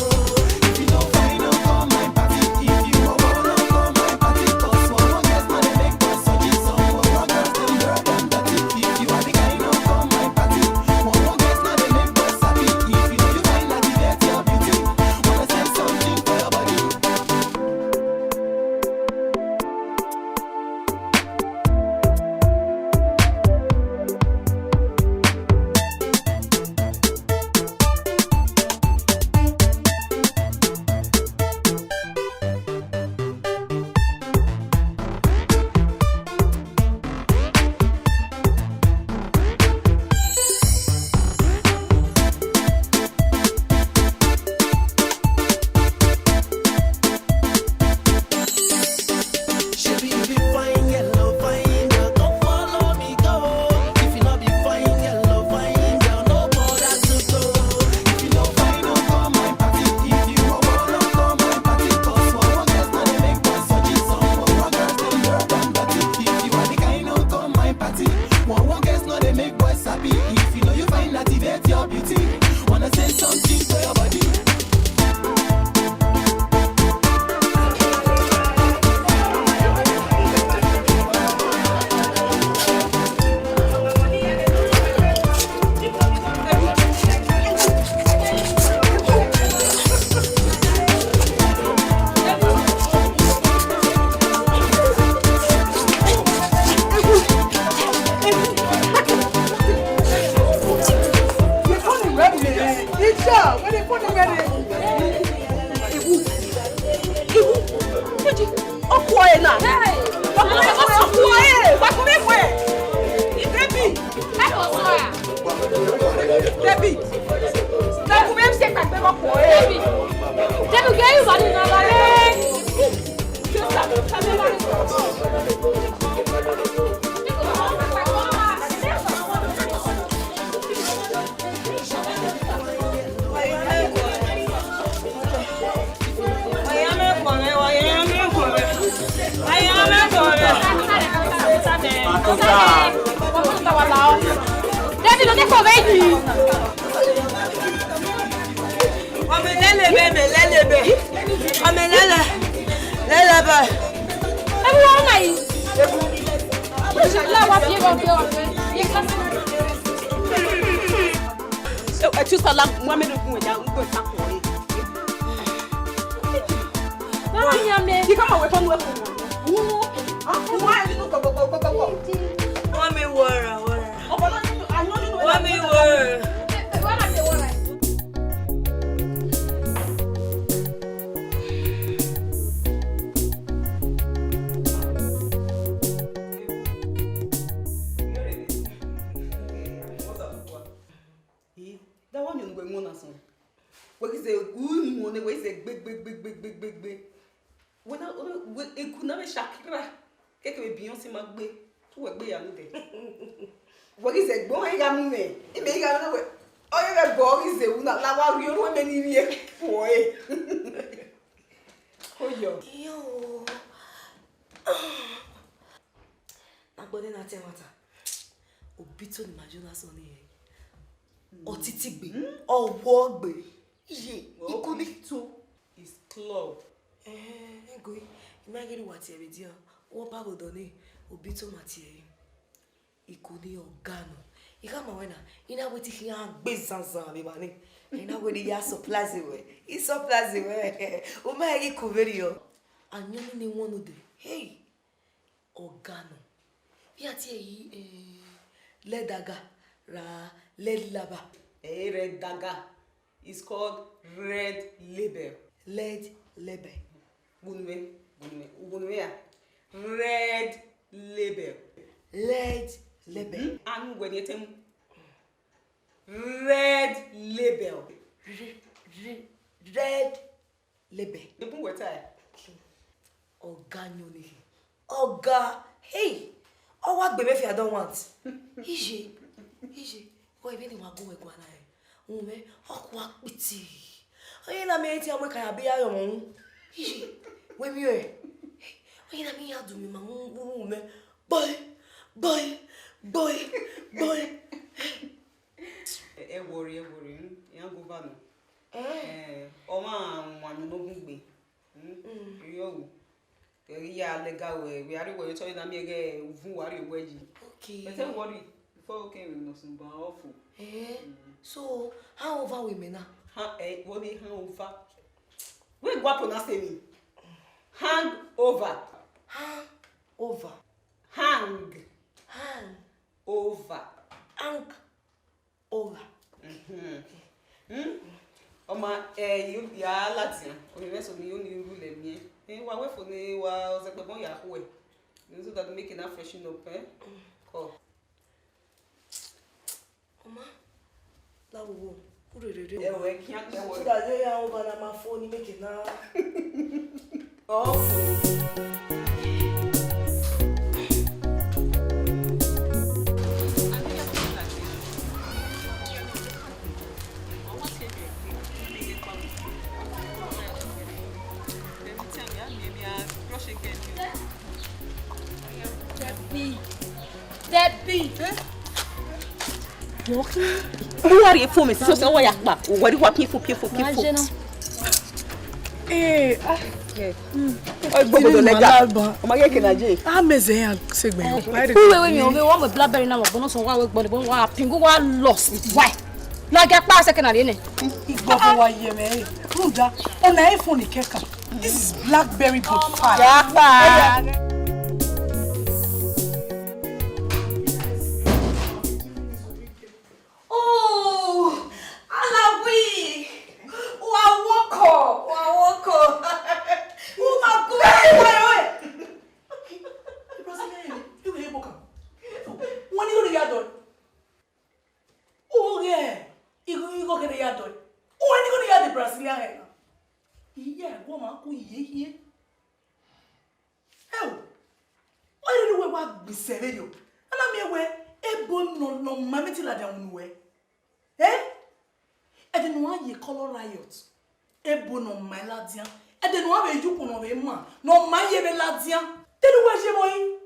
If you no fine, no come my party. If you no bother, no come my party. 'Cause one one girls no dey make boys so this song. One one girls dem rub dem dirty. If you are the guy, no come my party. One one girls no dey make boys happy. If you know you fine, activate your beauty. Wanna say something for your body. Shebi you be fine girl, oh, fine girl, come follow me go. If you no be fine girl, oh, fine girl, no bother to go. If you no fine, no come my party. If you no bother, no come my party. 'Cause one one girls no dey make boys so this song. One one girls dem rub dem dirty. If you are the kind, no come my party. One one girls no dey make boys happy. If you know you fine, activate your beauty. Wanna say something to your body. Iwu, iwu, iwu, ọkọ ẹ na. Ọkọ ẹ, ọkọ ẹ, ọkọ ẹ. Baby. Baby. Baby, mẹ se kpakpe mọ ọkọ ẹ. Baby. Baby, gẹ yu ba ni na la re. David, no dey for where you. Ọmọ ẹlẹ́lẹ̀ bẹ́ẹ̀, ọmọ ẹlẹ́lẹ̀ bẹ́ẹ̀, ọmọ ẹlẹ́lẹ̀, ẹlẹ́lẹ̀ bẹ́ẹ̀. Everyone, my. Láwa fi ẹ̀rọ gbé ọ̀gbẹ́. Ẹ, ẹ, tí ó sá la, Muhammed gun ẹ̀dá, ń gbé ìtakùn rẹ̀. Báwo ni a mẹ? Yìí ká máa wẹ̀ fọ́nù ẹ̀kọ́. Wọ́n á nínú kọ̀kọ̀kọ̀kọ̀kọ̀. Wọ́n mi wọra, wọra. Wọ́n mi wọra. Ii, da wa miẹn ne uwẹ wọn na sọn. Wẹ ghi zẹ unu ne wẹ zẹ gbe, gbe, gbe, gbe, gbe, gbe, gbe. Wẹ na, wẹ, wẹ, eku na vbe Shakira, keke vbe Beyonce ma gbe, te uwẹ gbe ya nodẹ. Wẹ ghi zẹ gbe, ọ gha mu mwẹ, imẹ gha nọ wẹ, ọ yẹ vbe gbe ọ ghi zẹ wu na, la wa rhie orhu ẹmwẹ ni rhie fo ẹre. Iyo. Agbọn ne na te ẹmwata. Obito ne ima ye na sẹ ọnii hẹ. Ọtitigbe, ọwọgbe, iye, ikuni. Obito is club. Eh, ẹgoi, ima ghi rre uwa tie vbe edian. Wẹ ọba vbe odọ ne, Obito ma tie ẹre. Ikuni ọga nọ. I khama wẹ na, I na wẹ te I khian gbe zanzan vbe evba ni. I na wẹ ne I ya surprise wẹ. I surprise wẹ. U ma hẹ ghi ku vberriọ. Ayọn ni ne wọnodẹ. Hey! Ọga nọ. Vbe a tie ẹre, eh, Red Daga ra Red Label? Eh, Red Daga is called Red Label. Red Label. Ghunu mwẹ, ghunu mwẹ, ghunu mwẹ ya. Red Label. Red Label. Mhm. Anu wẹ ni etemu. Red Label. Re-, re-, Red Label. Ebun wẹ ta ẹ. Ọga yọn ne. Ọga, hey! Ọ wa gbe mwẹ fi, I don't want. Iye, iye, wẹ vbene wa gu wẹ guan na rẹn. Uhunmwu mwẹ, ọ kua kpiti. Ọ ye na miẹn te a mu ekan ya be ya yọ ọmọ uhunmwu. Iye, wẹ miẹn ọnrẹn. Ọ ye na miẹn ya du mwẹ ma uhunmwu mwẹ. Bọe, bọe, bọe, bọe. Ẹ, ẹ worry, ẹ worry, hmm? Iran gu ova nọ. Eh. Eh, ọ ma wan unu ne ọ gun gbe. Hmm? Mm. Iyọ wu. Ẹ ghi ya lẹga wẹ, wẹ a rrie wẹ ye otọ, na miẹn ghẹ uvun wa rrie owẹ yi. Okay. But ẹ worry, before you came, we must be awful. Eh. Mm. So, hangover wẹ mẹ na? Ha, eh, what be hangover? Wẹ gua pronounce me. Hangover. Hangover. Hang. Hang. Over. Hang. Over. Mhm. Hmm? Ọ ma, eh, you, ya ladian. Onimẹso ni oni ru lẹ miẹn. Eh, wa wẹ fo ne wa ọzẹkpẹbọn ya khuẹ. So that make it freshen up, eh? Come. Ọ ma, la wo wo, u rere re. Ẹ wẹ kian, ẹ wẹ. So that ye ya over na ma fo ni make it na. Ọ fo. Debbie. Debbie. Who are you for me? So, so, what you pa? What do you want? People, people, people. Eh, ah. Ọ gbogbo do lẹga. Ọ ma ye ke na je. A mẹ zẹ ya segbe. Who we we mi o, we wa mọ blackberry na, wa bono so wa we gbọle, wa pingu wa lost. Why? Na ga pa second na nene. Igbo ko wa ye me. Runda. Ọna iPhone kẹkan. This is BlackBerry Bold five. Ya pa. Oh, Alawi, wa wọkọ, wa wọkọ. Wo ma gu wa ye. Brazilian, you dey boka. Wọ́n ní lórí yàtọ̀. Oghẹ, igho, igho kẹrẹ yàtọ̀. Wọ́n ní lórí yàtọ̀ Brazilian ẹ̀ náà. Iye ẹ̀gbọ́n máa kú iye iye. Ẹ o, ọ yẹ ne uwẹ wa gbẹn sẹ vberriọ. A na miẹn wẹ ebo nọ, nọ ma mẹ te ladian unu wẹ. Eh? Ẹdẹ ne uwa ye Colour Riot, ebo nọ ma ladian. Ẹdẹ ne uwa vbe ye ukpọn nọ vbe ma, nọ ma ye vbe ladian. Te ne uwẹ ye vbọ yi?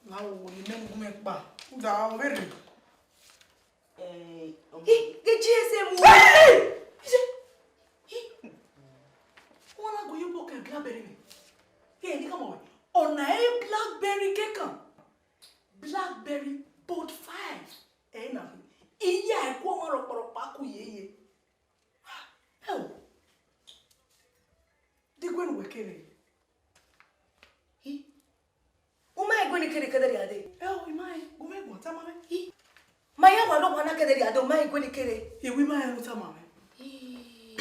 Na wo wo ni mẹ gu mẹ kpa. Uda o vbe rre. Eh, um, He, he, G S M. Hey! He, he. Wọ́n na go yẹ bọ kẹ BlackBerry mẹ. He, ni ka mọ wẹ. Ọna e BlackBerry kẹkan. BlackBerry Bold five. Ẹ na. Iye ẹkọ ọmọ rọkpọrọkpa ku yeye. Ẹ o. Diguẹ ne uwẹ kere. Hi. U ma gue ni kere kẹdẹ rria dee. Ẹ o, I ma gu mwẹ guan, tama mwẹ. Hi. Ma ya wa lọ wa na kẹdẹ rria dee, u ma gue ni kere. Iwu, I ma rẹn ne u tama mwẹ. Hi.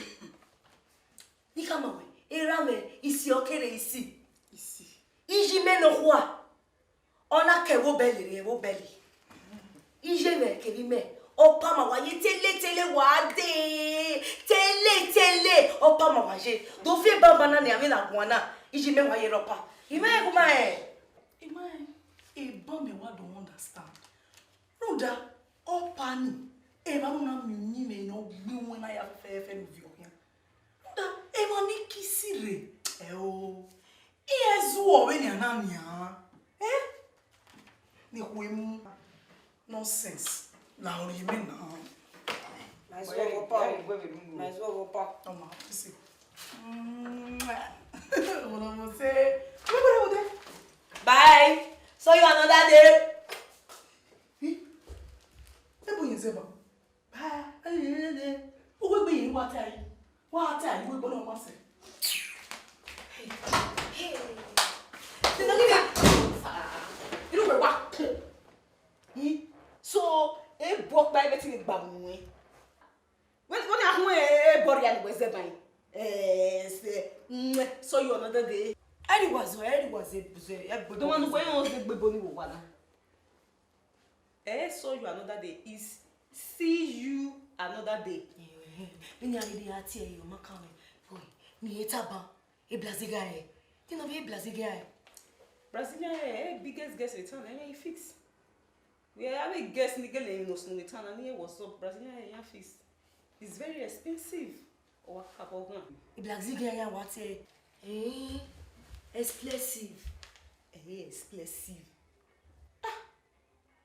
Ni khama wẹ, erha mwẹ, isi ọ kere isi. Isi. Iyi mẹ nọkhua. Ọ na ke ẹvbo bẹli rre, ẹvbo bẹli. Iye mwẹ kevbe imẹ, ọpa ma wa ye tele tele wa dee. Tele tele, ọpa ma wa ye. Do fi eba ọba na ne a vbe na guan na, iye mwẹ wa ye rre ọpa. I ma ẹghẹ ma ẹ. I ma ẹ, eba mẹ wa do understand. Rhunmwuda, ọpa ni, emwa na miẹn uyinmwẹ ne ọ gbe iwẹn na ya fẹfẹfẹ ne ovbi ọ khian. Ni kisi rre, ẹ o. Iran zuọ vbenian na nian. Eh? Ni khuemu. Nonsense. La orhiọn mẹ na. Nice work, Opa. Nice work, Opa. Ọma, kisi. Mm. Wọlọmọ se. Wọlọmọ se. Bye. See you another day. Ebo yẹn zẹ ba. Ba, uwegbe yẹn wa ta yi. Wa ta yi, uwegbe na ma sẹ. Hey, hey. Irú wẹ wa. Hmm? So, e bọ kpa ẹghẹ te ne gba mu ẹn. Wẹ, wẹ na hu e bọ ria ne wẹ zẹ ba ẹn. Eh, sẹ, mm, see you another day. Ẹri wa zẹ, ẹri wa zẹ, zẹ, ẹgbẹdẹ. Dọ wa nu wẹ yẹn zẹ gbe ebo ni wo wa na. Eh, see you another day is see you another day. Vbenian ghi ya tie ẹre, ọ ma kan mwẹ. Boy, ne I ta ban, e Brazilian rẹ. Te ne ọ vbe Brazilian rẹ? Brazilian rẹ, eh, biggest guest in town, eh, he fix. We have a guest ni gele emwi ne ọ sunu vbe town, and he what's up, Brazilian rẹ, ya fix. It's very expensive. Ọ wa kakabọ guan. E Brazilian ya wa tie, eh, explosive. Eh, explosive. Ah,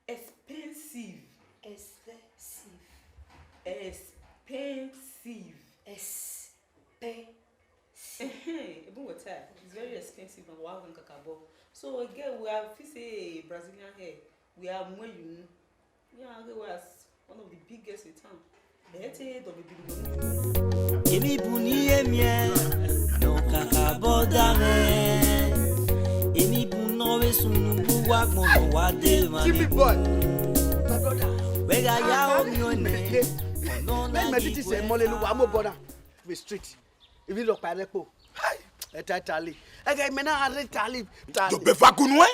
expensive. Expensive. Expensive. Expensive. Ehen, even water, it's very expensive and wa ghan kakabọ. So, again, we have, if say, Brazilian hair, we are more you know. Yeah, I was one of the biggest in town. Ẹ te dọ bibiri. Eni bun ni ye miẹn, ne ọ kakabọ da mwẹ. Eni bun ne ọ vbe sunu bu wa gbọn ne ọ wa de emwa Jimmy ni boy, my brother. Wẹ gha ya omiọn nẹ. Mẹ, mẹ titi sẹ mọlẹ lu wa mo bọna. We street. Ibi lọ kpa ẹrẹ kpo. Hai, ẹta Italy. Ẹghẹ mẹ na rre Italy, Italy. Yo be va gunu ẹ?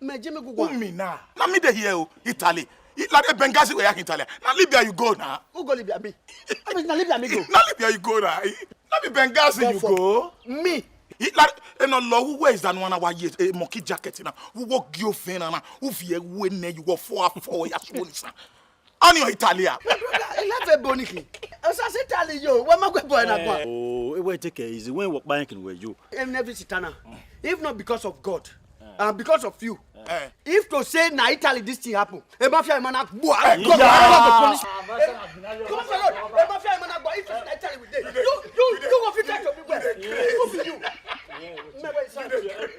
Mẹ je mẹ gugu. Umi na. Na mi dey here o, Italy. I, la de Benghazi wẹ ya khin Italy. Na Libya you go na. Who go Libya? Me. I mean, na Libya me go. Na Libya you go na. Na be Benghazi you go. Me. I, la, e no lo who, where is that one wa ye, e monkey jacket na? Who wo gi ofe na na? Who vie we ne you wo fo afo ya so ni sa? Ọni ọ Italia. Brother, I love a Boniki. Osa se Italy yo, wẹ ma gbe boy na gba. Oh, e wẹ take it easy. When wọ kpa yankin wẹ yo. Em never sit down. If not because of God, and because of you, eh, if to say na Italy this thing happen, e mafia man na gbo. Eh, God, God go punish. Come on, Lord. E mafia man na gbo. If to say na Italy we dey. You, you, you go fit to me well. Who be you? Me wey say,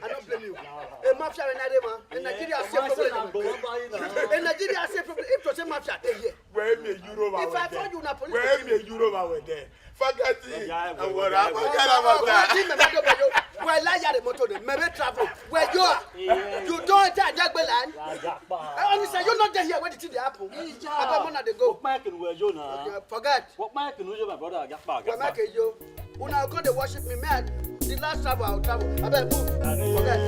I don't blame you. E mafia na dey man. In Nigeria, say problem. In Nigeria, say problem. If to say mafia dey here. Where me Europe? If I find you na police. Where me Europe? Where there? Forget it. Forget about that. Where la ya the motor dey? Me be travel. Where you are? You don't enter Ajagbe land. Eh, only say you not dey here when the thing dey happen. Abeg, una dey go. Where you na? Okay, forget. Where my canoe, my brother? Where my canoe? Una come dey worship me, man. The last travel, I will travel. Abeg, move. Forget.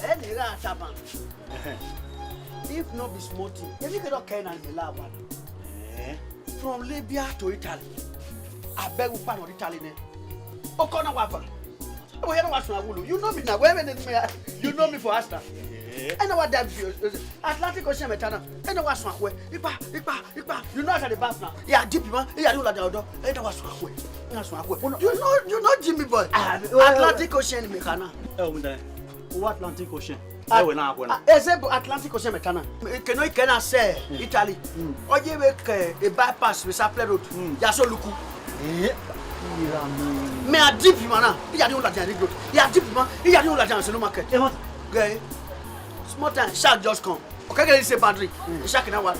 Ẹ lè ra àtàbà. If not be small thing, èmi kẹ́dọ̀ kẹ́ náà lè la wa. Eh? From Libya to Italy. Abeg, we pan on Italy ne. O kọ na wa va. Oh, you know what's wrong, Wulu? You know me now. Where, where, where, you know me for Asta. Eh? I know what that view. Atlantic Ocean, Metana. I know what's wrong. Where? Ipa, ipa, ipa. You know as I dey bath now. Yeah, deep, man. Yeah, you like the odor. I know what's wrong. Where? That's wrong. Where? You know, you know Jimmy boy. Ah, Atlantic Ocean, Metana. Eh, what Atlantic Ocean? Ewe na akwe na. Ah, eze bụ Atlantic Ocean Metana. Keno ikena se Italy. Oye we ke e bypass we Sapele Road. Ya so luku. Eh. Me a deep man na. Ya di ula jari road. Ya deep man. Ya di ula jari selu market. Eh, what? Guy. Small time, shark just come. Okay, guy, say boundary. Shark na one.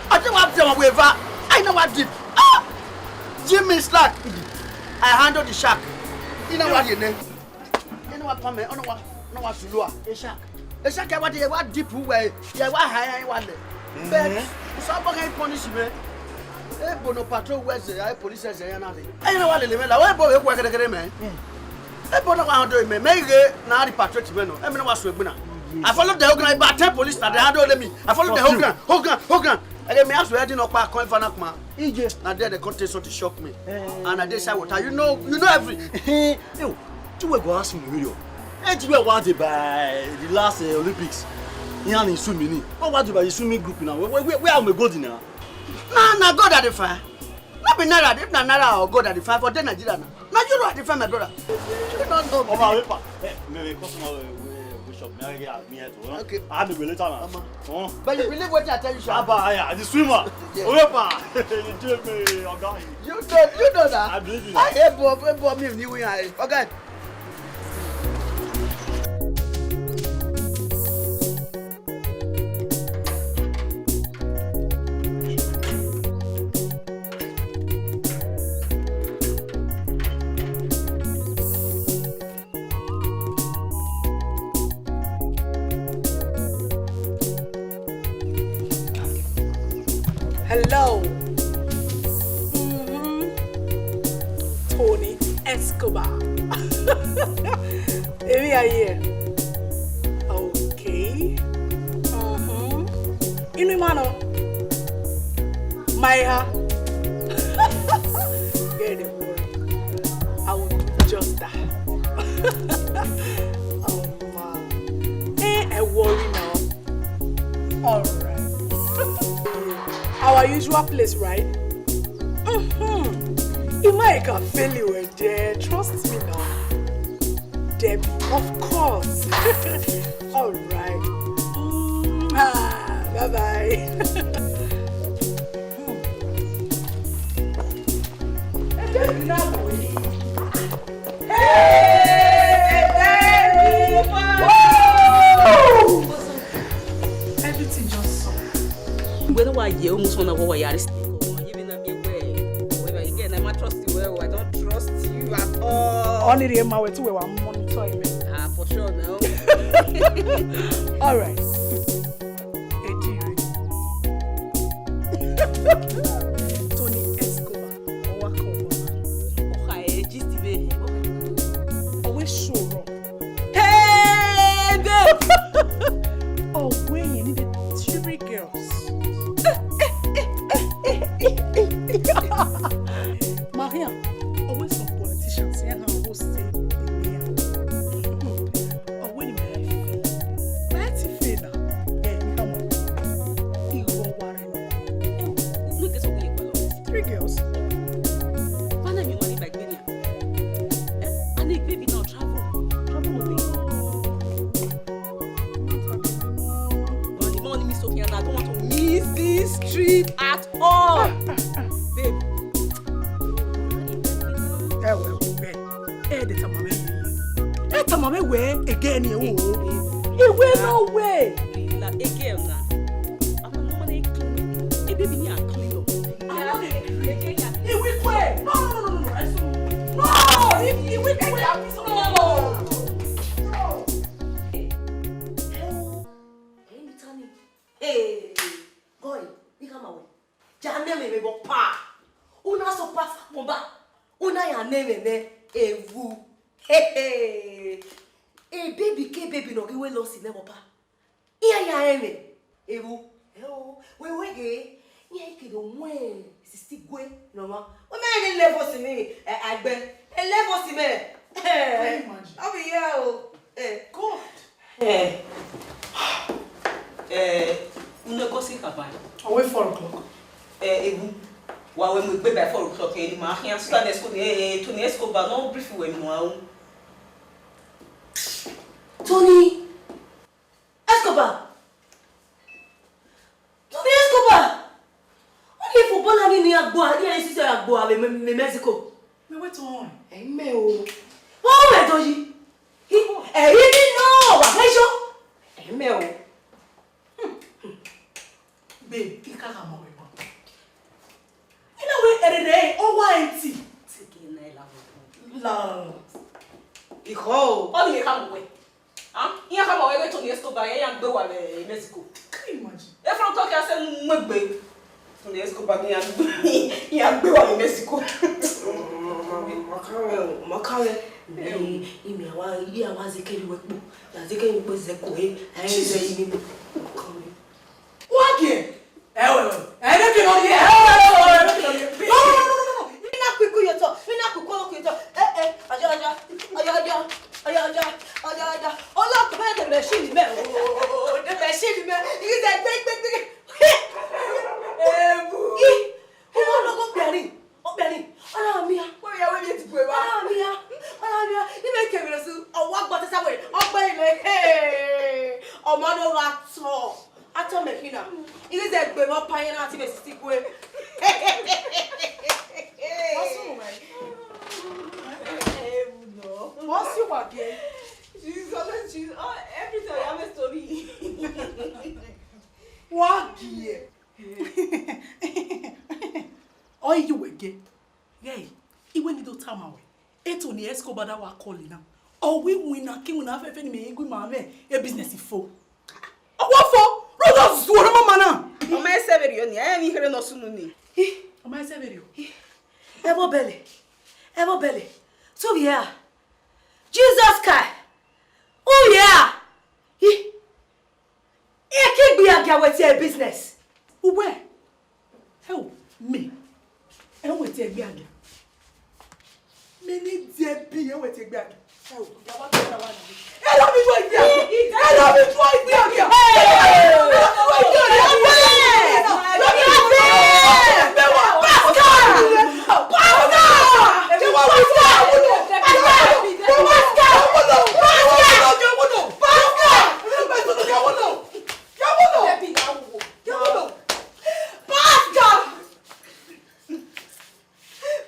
I think what them we va. I know what deep. Ah! Jimmy slack. I handle the shark. You know what you name? Ẹ na wa pamẹ, ọ na wa, ọ na wa sulu a. Eshak. Eshak, ẹ wa de, ẹ wa deep wẹ, ẹ wa ha ẹ wa lẹ. But, sọ bọ kẹ punish mẹ. Ebo no patrol wẹ zẹ, ẹ police zẹ ya na de. Ẹ na wa lele mẹ la, ebo wẹ kẹrẹkẹrẹ mẹ. Ebo na wa handle mẹ, mẹ ghe na repatriate mẹ nọ. Ẹ mẹ na wa suẹ gbina. I follow the whole ground, about ten police na dey handle me. I follow the whole ground, whole ground, whole ground. Ẹgẹ mẹ a suẹ di nọ kpa kọn ifa na kuma. Ije. Na there they come take something shock me. And I dey shy water. You know, you know every. Yo, you were go ask me, yo. Hey, you were what by the last uh, Olympics? Iran ni sue mi ni. What, what do you mean sue me group now? Where, where, where are my gold now? Na, na gold I dey find. No be naira, if na naira or gold I dey find for dey Nigeria now. Na euro I dey find, my brother. You don't know me. Ọmọ àwọn ipa. Ẹ, mi, mi, customer, we, we, we shop. Mi, I get me head to. Okay. I have to go later now. Ọmọ. Huh? But you believe what I tell you, sir? Abba, I, I, the swimmer. Yeah. Oyepa. You do me, oga. You know, you know that. I believe you. I hate Bob, Bob, me, you, I, okay. Hello. Mm-hmm. Tony Escobar. Èmi ayé. Okay. Mm-hmm. Inú ima nọ. Maiha. Get the word. I will do just that. Oh, man. Eh, ẹ worry now. All right. Our usual place, right? Mm-hmm. Ima can fail you there. Trust me now. Debbie, of course. All right. Mwah. Bye bye. Hmm. Ẹ jẹ́ ìdí náà wò yìí. Hey, baby, wow. Everything just so. Whether why you almost wanna go where you are, you will not be aware. However, again, I might trust you well. I don't trust you at all. Only the ma we too we wa monitor him. Ah, for sure now. All right. Ejire. Tony Escobar, ọwa kọ ọwa. Ọkha ẹ gist vbe. Ọwa sure. Hey, babe! Ọwa yẹn ni the three girls. Maria, ọwa some politicians here now who say they are. Ọwa ni my friend. My ti friend na. Eh, ni kama. Iwọ wa rẹ na. Eh, no get some way. Three girls. Fana mi wani by Kenya. Eh? And the baby now travel. Travel no dey. But the man me so here, I don't want to miss this trip at all. Babe. Ẹ wẹ, ẹ, ẹ dẹ tama mẹ. Ẹ tama mẹ wẹ, again, ẹ wo. Iwe no way. Again na. I'm normally clean. A baby ni a clean up. I no dey gree. Iwe kwe. No, no, no, no, no, no. No, if Iwe kwe, no. No. Hey, Mitani. Hey, boy, ni kama we. Ja nẹ mwẹ vbe ọpa. Una so pass mobile. Una ya nẹ mwẹ nẹ ewu. Hehe. E baby ke baby nọ ghi wẹ lọsi nẹ vbe ọpa. Iran ya rẹn mwẹ ewu. Ẹ o, wẹ wẹ ghe, iran ke do mu sixty gue nọ mwa. Wẹ mẹ ne level si mwẹ, ẹ, agbẹ. E level si mwẹ. Can you imagine? Ọ vbe ya o. Eh. God. Eh, eh, unu gosi kaba. Ọ wẹ four o'clock. Eh, ewu. Wa wẹ mu egbe by four o'clock, eh, ni ma khian Tony Escobar, eh, eh, Tony Escobar, no brief wẹ mu a o. Tony Escobar. Tony Escobar. Ọ ni footballer ni, ni agbo, ni ẹ sisi agbo avbe Me-, Me-, Mexico. Me wẹ tọn. Ẹ mẹ o. Ọ mẹ do yi. Ẹ yi ni nọ, wa ghe yo. Ẹ mẹ o. Babe, I ka gha mọ wẹ mọ. I na wẹ ẹrẹrẹ, ọ wa empty. Take it na la. La. Ikho. Ọ ni ka mọ wẹ. Ah, iran ka mọ wẹ Tony Escobar, iran gbe wa vbe Mexico. Can you imagine? E front talk ya se mu egbe. Tony Escobar ni iran gbe, iran gbe wa vbe Mexico. Ma ka wẹ, ma ka wẹ. Imi a wa, imi a wa zẹ kẹ vbe wẹ kpo. Ya zẹ kẹ vbe kpo zẹ ko e. Ai zẹ imi. Wa gie. Ẹ wẹ, ẹ ne ke nọ ye, ẹ wẹ, ẹ wẹ, ẹ ne ke nọ ye. No, no, no, no, no, no. I na ku iku ye otọ, I na ku ikọlọ ku ye otọ. Eh, eh, ọjọ, ọjọ, ọjọ, ọjọ, ọjọ, ọjọ, ọjọ, ọjọ. Ọlọkpa de machine mẹ o, de machine. Shit, man. You get that big, big, big. Ebu. Ih, ọmọ nọ, ọ kpiani, ọ kpiani. Ọ na mia. Wẹ ya wẹ mi ti gbe wa. Ọ na mia, ọ na mia. Ime kevbe su, ọ wa gba tesa wẹ, ọ gbe ile. Hey. Ọmọ nọ gha tọ. Atọ mẹ khin na. Ine zẹ gbe vbe ọpa yẹn na ti vbe sisi gue. What's wrong, man? What's wrong again? She's always, she's, oh, every time I have a story. Wa gie. Ọ i ye uwẹ gie. Ghẹ, I wẹ ne I do tama ruẹ. Eto ni Escobar da wa call na. Ọ wẹ iwinna ke iwinna fẹfẹ ne imẹ i gu ima mwẹ e business fo. Ọ wa fo, rhunmwuda zuọ ne ọ ma na. Ọ ma i sẹ vberriọ ni, ẹ i vbe kherhe ne ọ sunu ni. Ih, ọ ma i sẹ vberriọ. Ih, ẹvbo bẹlẹ, ẹvbo bẹlẹ. So yeah. Jesus Christ. Oh yeah. Ih. Ẹ ke gbe agia wẹ tie business. Uwẹ. Ẹ o, me. Ẹ wẹ tie gbe agia. Me ni die bi ẹ wẹ tie gbe agia. Ẹ o, ya wa tie na wa na. Ẹ lọ mi tuẹ gbe agia. Ẹ lọ mi tuẹ gbe agia. Ẹ lọ mi tuẹ gbe agia. Pastor! Pastor! Pastor!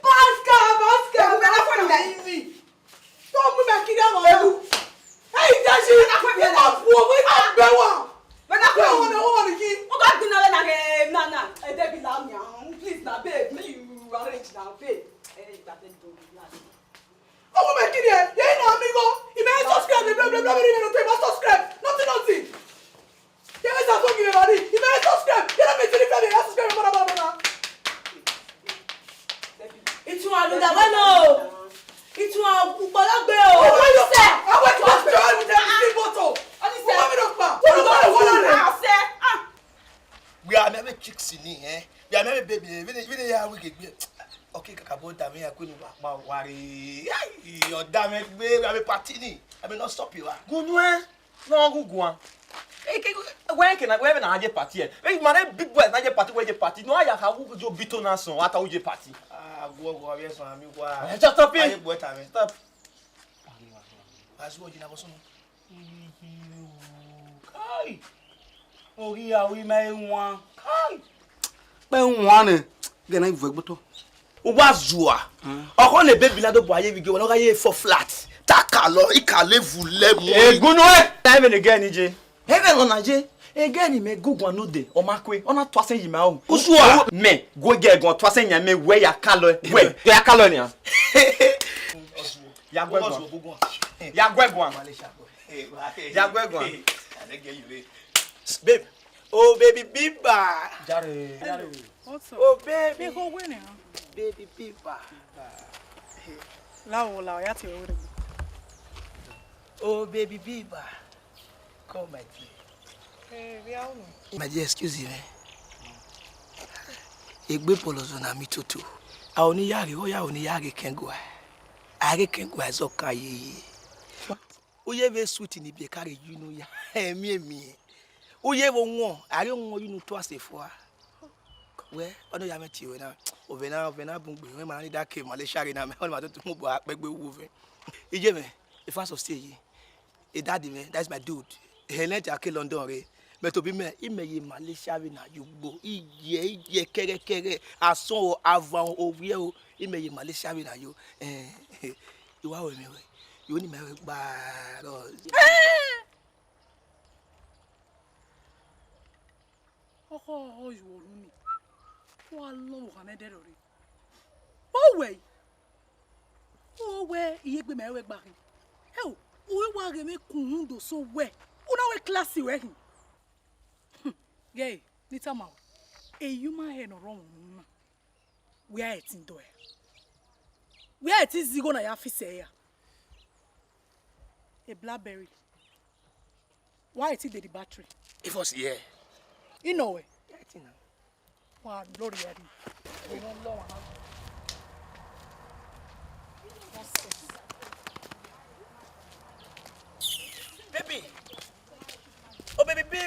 Pastor! Pastor! Pastor! Pastor! Don't move my kid out of you. Hey, Tashi! Get up! Who are we? I'm Bewa! Who are we? Who are we? Who got dinner na, na, na? Eh, Debbie, allow me. Please, now, babe. May you arrange now, babe. Eh, that is don't relax. Ọmọ mẹ kiri ẹ, yẹ ina amigo, imẹ subscribe, bla bla bla bla, imẹ no te ma subscribe, nothing nothing. Yẹ mẹ sa so gire bari, imẹ subscribe, yẹ na mẹ tiri fẹ mẹ ya subscribe, bla bla bla bla. Ìtúnwá ló dà wá náà o. Ìtúnwá púpọ̀ ló gbé o. Ọmọ yóò fẹ́, àwọn tí wọ́n jọ ẹ̀rù jẹ́ ní bọ́tò. Ọmọ mi ló pa, wọ́n ló wọ́n ló wọ́n ló rẹ̀. Ọ̀sẹ̀, ah. We are many chicks in here, eh? We are many baby, eh? We dey, we dey here, we dey gbé. Okay, kàkà bó dà mí, ẹ kú ni wà pa wà rè. Ai, ọ̀dà mi gbé, we have a party ni. I mean, not stop you, ah. Gunu ẹ, náà gùn gùn a. Wẹ́n kì náà, wẹ́n náà jẹ́ party ẹ. Wẹ́n máa ní big boys náà jẹ́ party, wẹ́n jẹ́ party. No, àyà ká wú jo bito náà sùn, àtàwọn jẹ́ party. Ah, go, go, abẹ́ sùn, àmì wá. Ẹ jọ stop it. Ayé gbọ́ tà mí. Stop. Azu ọjì náà bọ́ sọ́nà. Kai! Oghi a wi ma ewan. Kai! Kpẹ wan nẹ, gẹ na vuẹ gbotọ. Uwa zua. Ọkọ ne baby na do bu aye vige, wọn gha ye four flat. Ta ka lọ, I ka level lẹ mu. Egunu ẹ. Na ẹmwẹ ne gẹ ni je. Ẹmwẹ lọ na je. Egẹ ni mẹ guguan no de, ọ ma kue, ọ na tuasẹ yi ma o. Usua. Mẹ, gue gẹ guan tuasẹ yan mẹ wẹ ya ka lọ, wẹ, ya ka lọ nian. Ya gue guan. Ya gue guan. Ya gue guan. Babe. Oh, baby Biba. Jare, jare. What's up? Oh, baby. Big old winner. Baby Biba. Lao, lao, ya ti were. Oh, baby Biba. Come, my dear. Hey, we are on. My dear, excuse me. Egbe polozo na mi tutu. A oni ya ghe, o ya oni ya ghe kengua. A ghe kengua zọ kan ye. Uye vbe sweet ni biẹ ka ghe yi unu ya. Emi, emi. Uye vbe wọn, a ghe wọn yi unu to ase fua. Wẹ, ọnọ ya mẹ tie wẹ na. Ovẹ na, ovẹ na bun gbe, wẹ ma ni da ke Malaysia ghe na mẹ, ọnọ ma tutu mu bu akpẹgbe wu ovẹ. Iye mẹ, if I so stay ye. E daddy mẹ, that's my dude. He lent a ke London re. Mẹ tobi mẹ, imẹ ye Malaysia vbe na yo ugbo. Iye, iye kẹghẹkẹghẹ, asọn o, avan o, ovbiẹ o, imẹ ye Malaysia vbe na yo. Eh, I wa wẹ mẹ wẹ, yo ni mẹ wẹ gba rọ. Ọkọ ọhọ yu ọru ni, wa lọ vbe ne dẹrọ re. Ọ wẹ, ọ wẹ iye egbe mẹ wẹ gba khin. Ẹ o, u wa ghe vbe kun do so wẹ, u na wẹ class wẹ khin. Ghe, ne I tama ruẹ, e human hair ne ọ rre ọmwa unu na, wẹ a ẹtin dọe, wẹ a ẹtin zẹ igho na ya fix ẹre ra? A Blackberry. Why it dey the battery? If us here. You know it. Yeah, I think now. Wa lori ya di. Baby. Oh, baby, baby.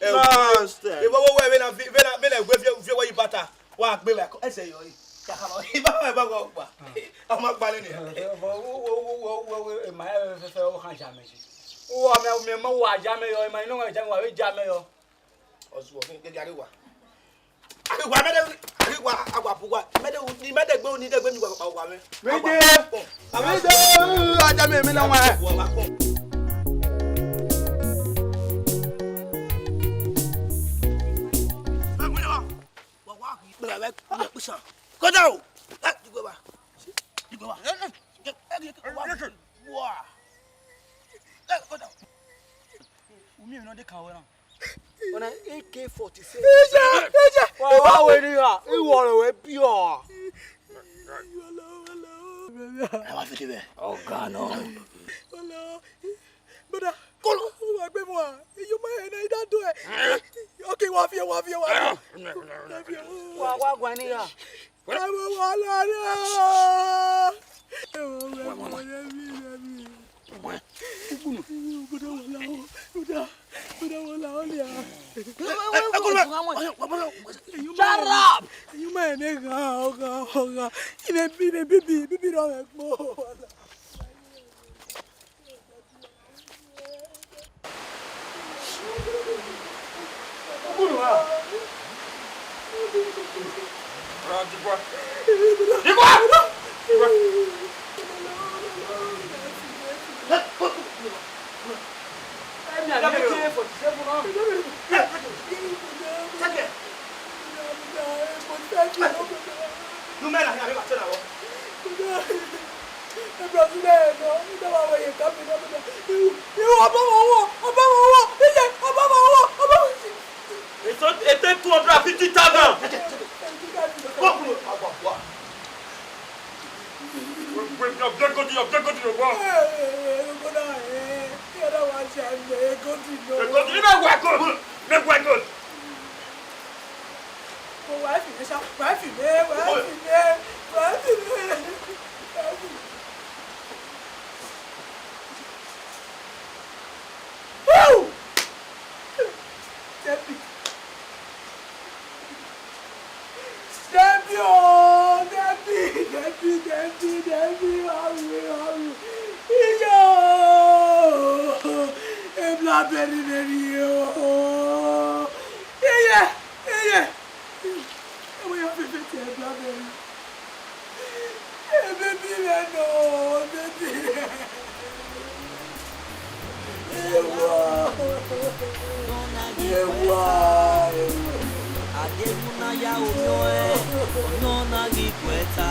Master. Ebo wo we vbene, vbene, vbene we fi, fi owa yi bata. Wa gbe wa ko, ẹsẹ yọ yi. Ya ka lọ, iba wa, iba wa gba. Ọ ma gba nene. Wo, wo, wo, ma ẹ fẹfẹ, ọ khan ja mẹ yi. Wo, mẹ, mẹ ma wa ja mẹ yọ, ma inu wa ja mẹ, wa vbe ja mẹ yọ. Ọzuọ, gẹgẹ a ghi wa. A ghi wa, mẹ de, a ghi wa, a wa bu wa. Mẹ de, ni mẹ de gbe, ni de gbe, ni wa, wa, wa mẹ. Mẹ de, mẹ de, a ja mẹ, mẹ na wa. Wa, wa kpọ. Wa, wa, wa, wa, wa, wa, wa. Kọjá o. Ẹ, dìgbò wa. Dìgbò wa. Ẹ, ẹ, ẹ, ẹ, wa. Wa. Ẹ, kọjá o. Umi ò nọ de ka wẹ na. Ọna A K forty-seven. Eja, eja. Wa, wa wẹ ni ra, iwọ rẹ wẹ biọ. Ẹ wa fiti vẹ. Ọga nọ. Brother, kolo, wa gbe mu a. Iyo ma ẹ na i da do ẹ. Okay, wa fi, wa fi, wa fi. Wa, wa gua ni ra. Ẹ wo wa la re. Ẹ wo, ẹ wo, ẹ mi, ẹ mi. Brother, wa la o. Brother, brother, wa la o lia. Shut up! Eyi ma ẹ ne gha, ọ gha, ọ gha. Ine bi, ine bibi, bibi rọ ghẹ kpo. Ra dìgbà. Dìgbà! Dìgbà! Take it. You men are here, I never tell you. Ẹ bra, sẹ nẹ nọ, I na wa wẹ ye ka mi na, brother. Iwu, iwu, ọba mwẹ ọwọ, ọba mwẹ ọwọ, iye, ọba mwẹ ọwọ, ọba mwẹ. It's not, it's two hundred and fifty thousand. Go, go, go, go. Wait, wait, your dead body, your dead body, your what? Ẹ, ẹ, ẹ, brother, ẹ, ẹ, ẹ, wa ṣe àmì ẹ gọdì nọ. Ẹ gọdì, ẹ wá gọdì, ẹ wá gọdì. Wa fi mẹ ṣá, wa fi mẹ, wa fi mẹ, wa fi mẹ, wa fi mẹ. Woo! Debbie. Debbie o, Debbie, Debbie, Debbie, Debbie, wa ru, wa ru. Iyo! Ebla bẹrri bẹrri o. Iye, iye. Ẹwẹ ya fẹfẹ tie ẹbla mẹ. Ebebi rẹ nọ, ebebi rẹ. Ewa. Ewa. Adenu na ya omiọn ẹn, ọyọn na ghi guẹ ta.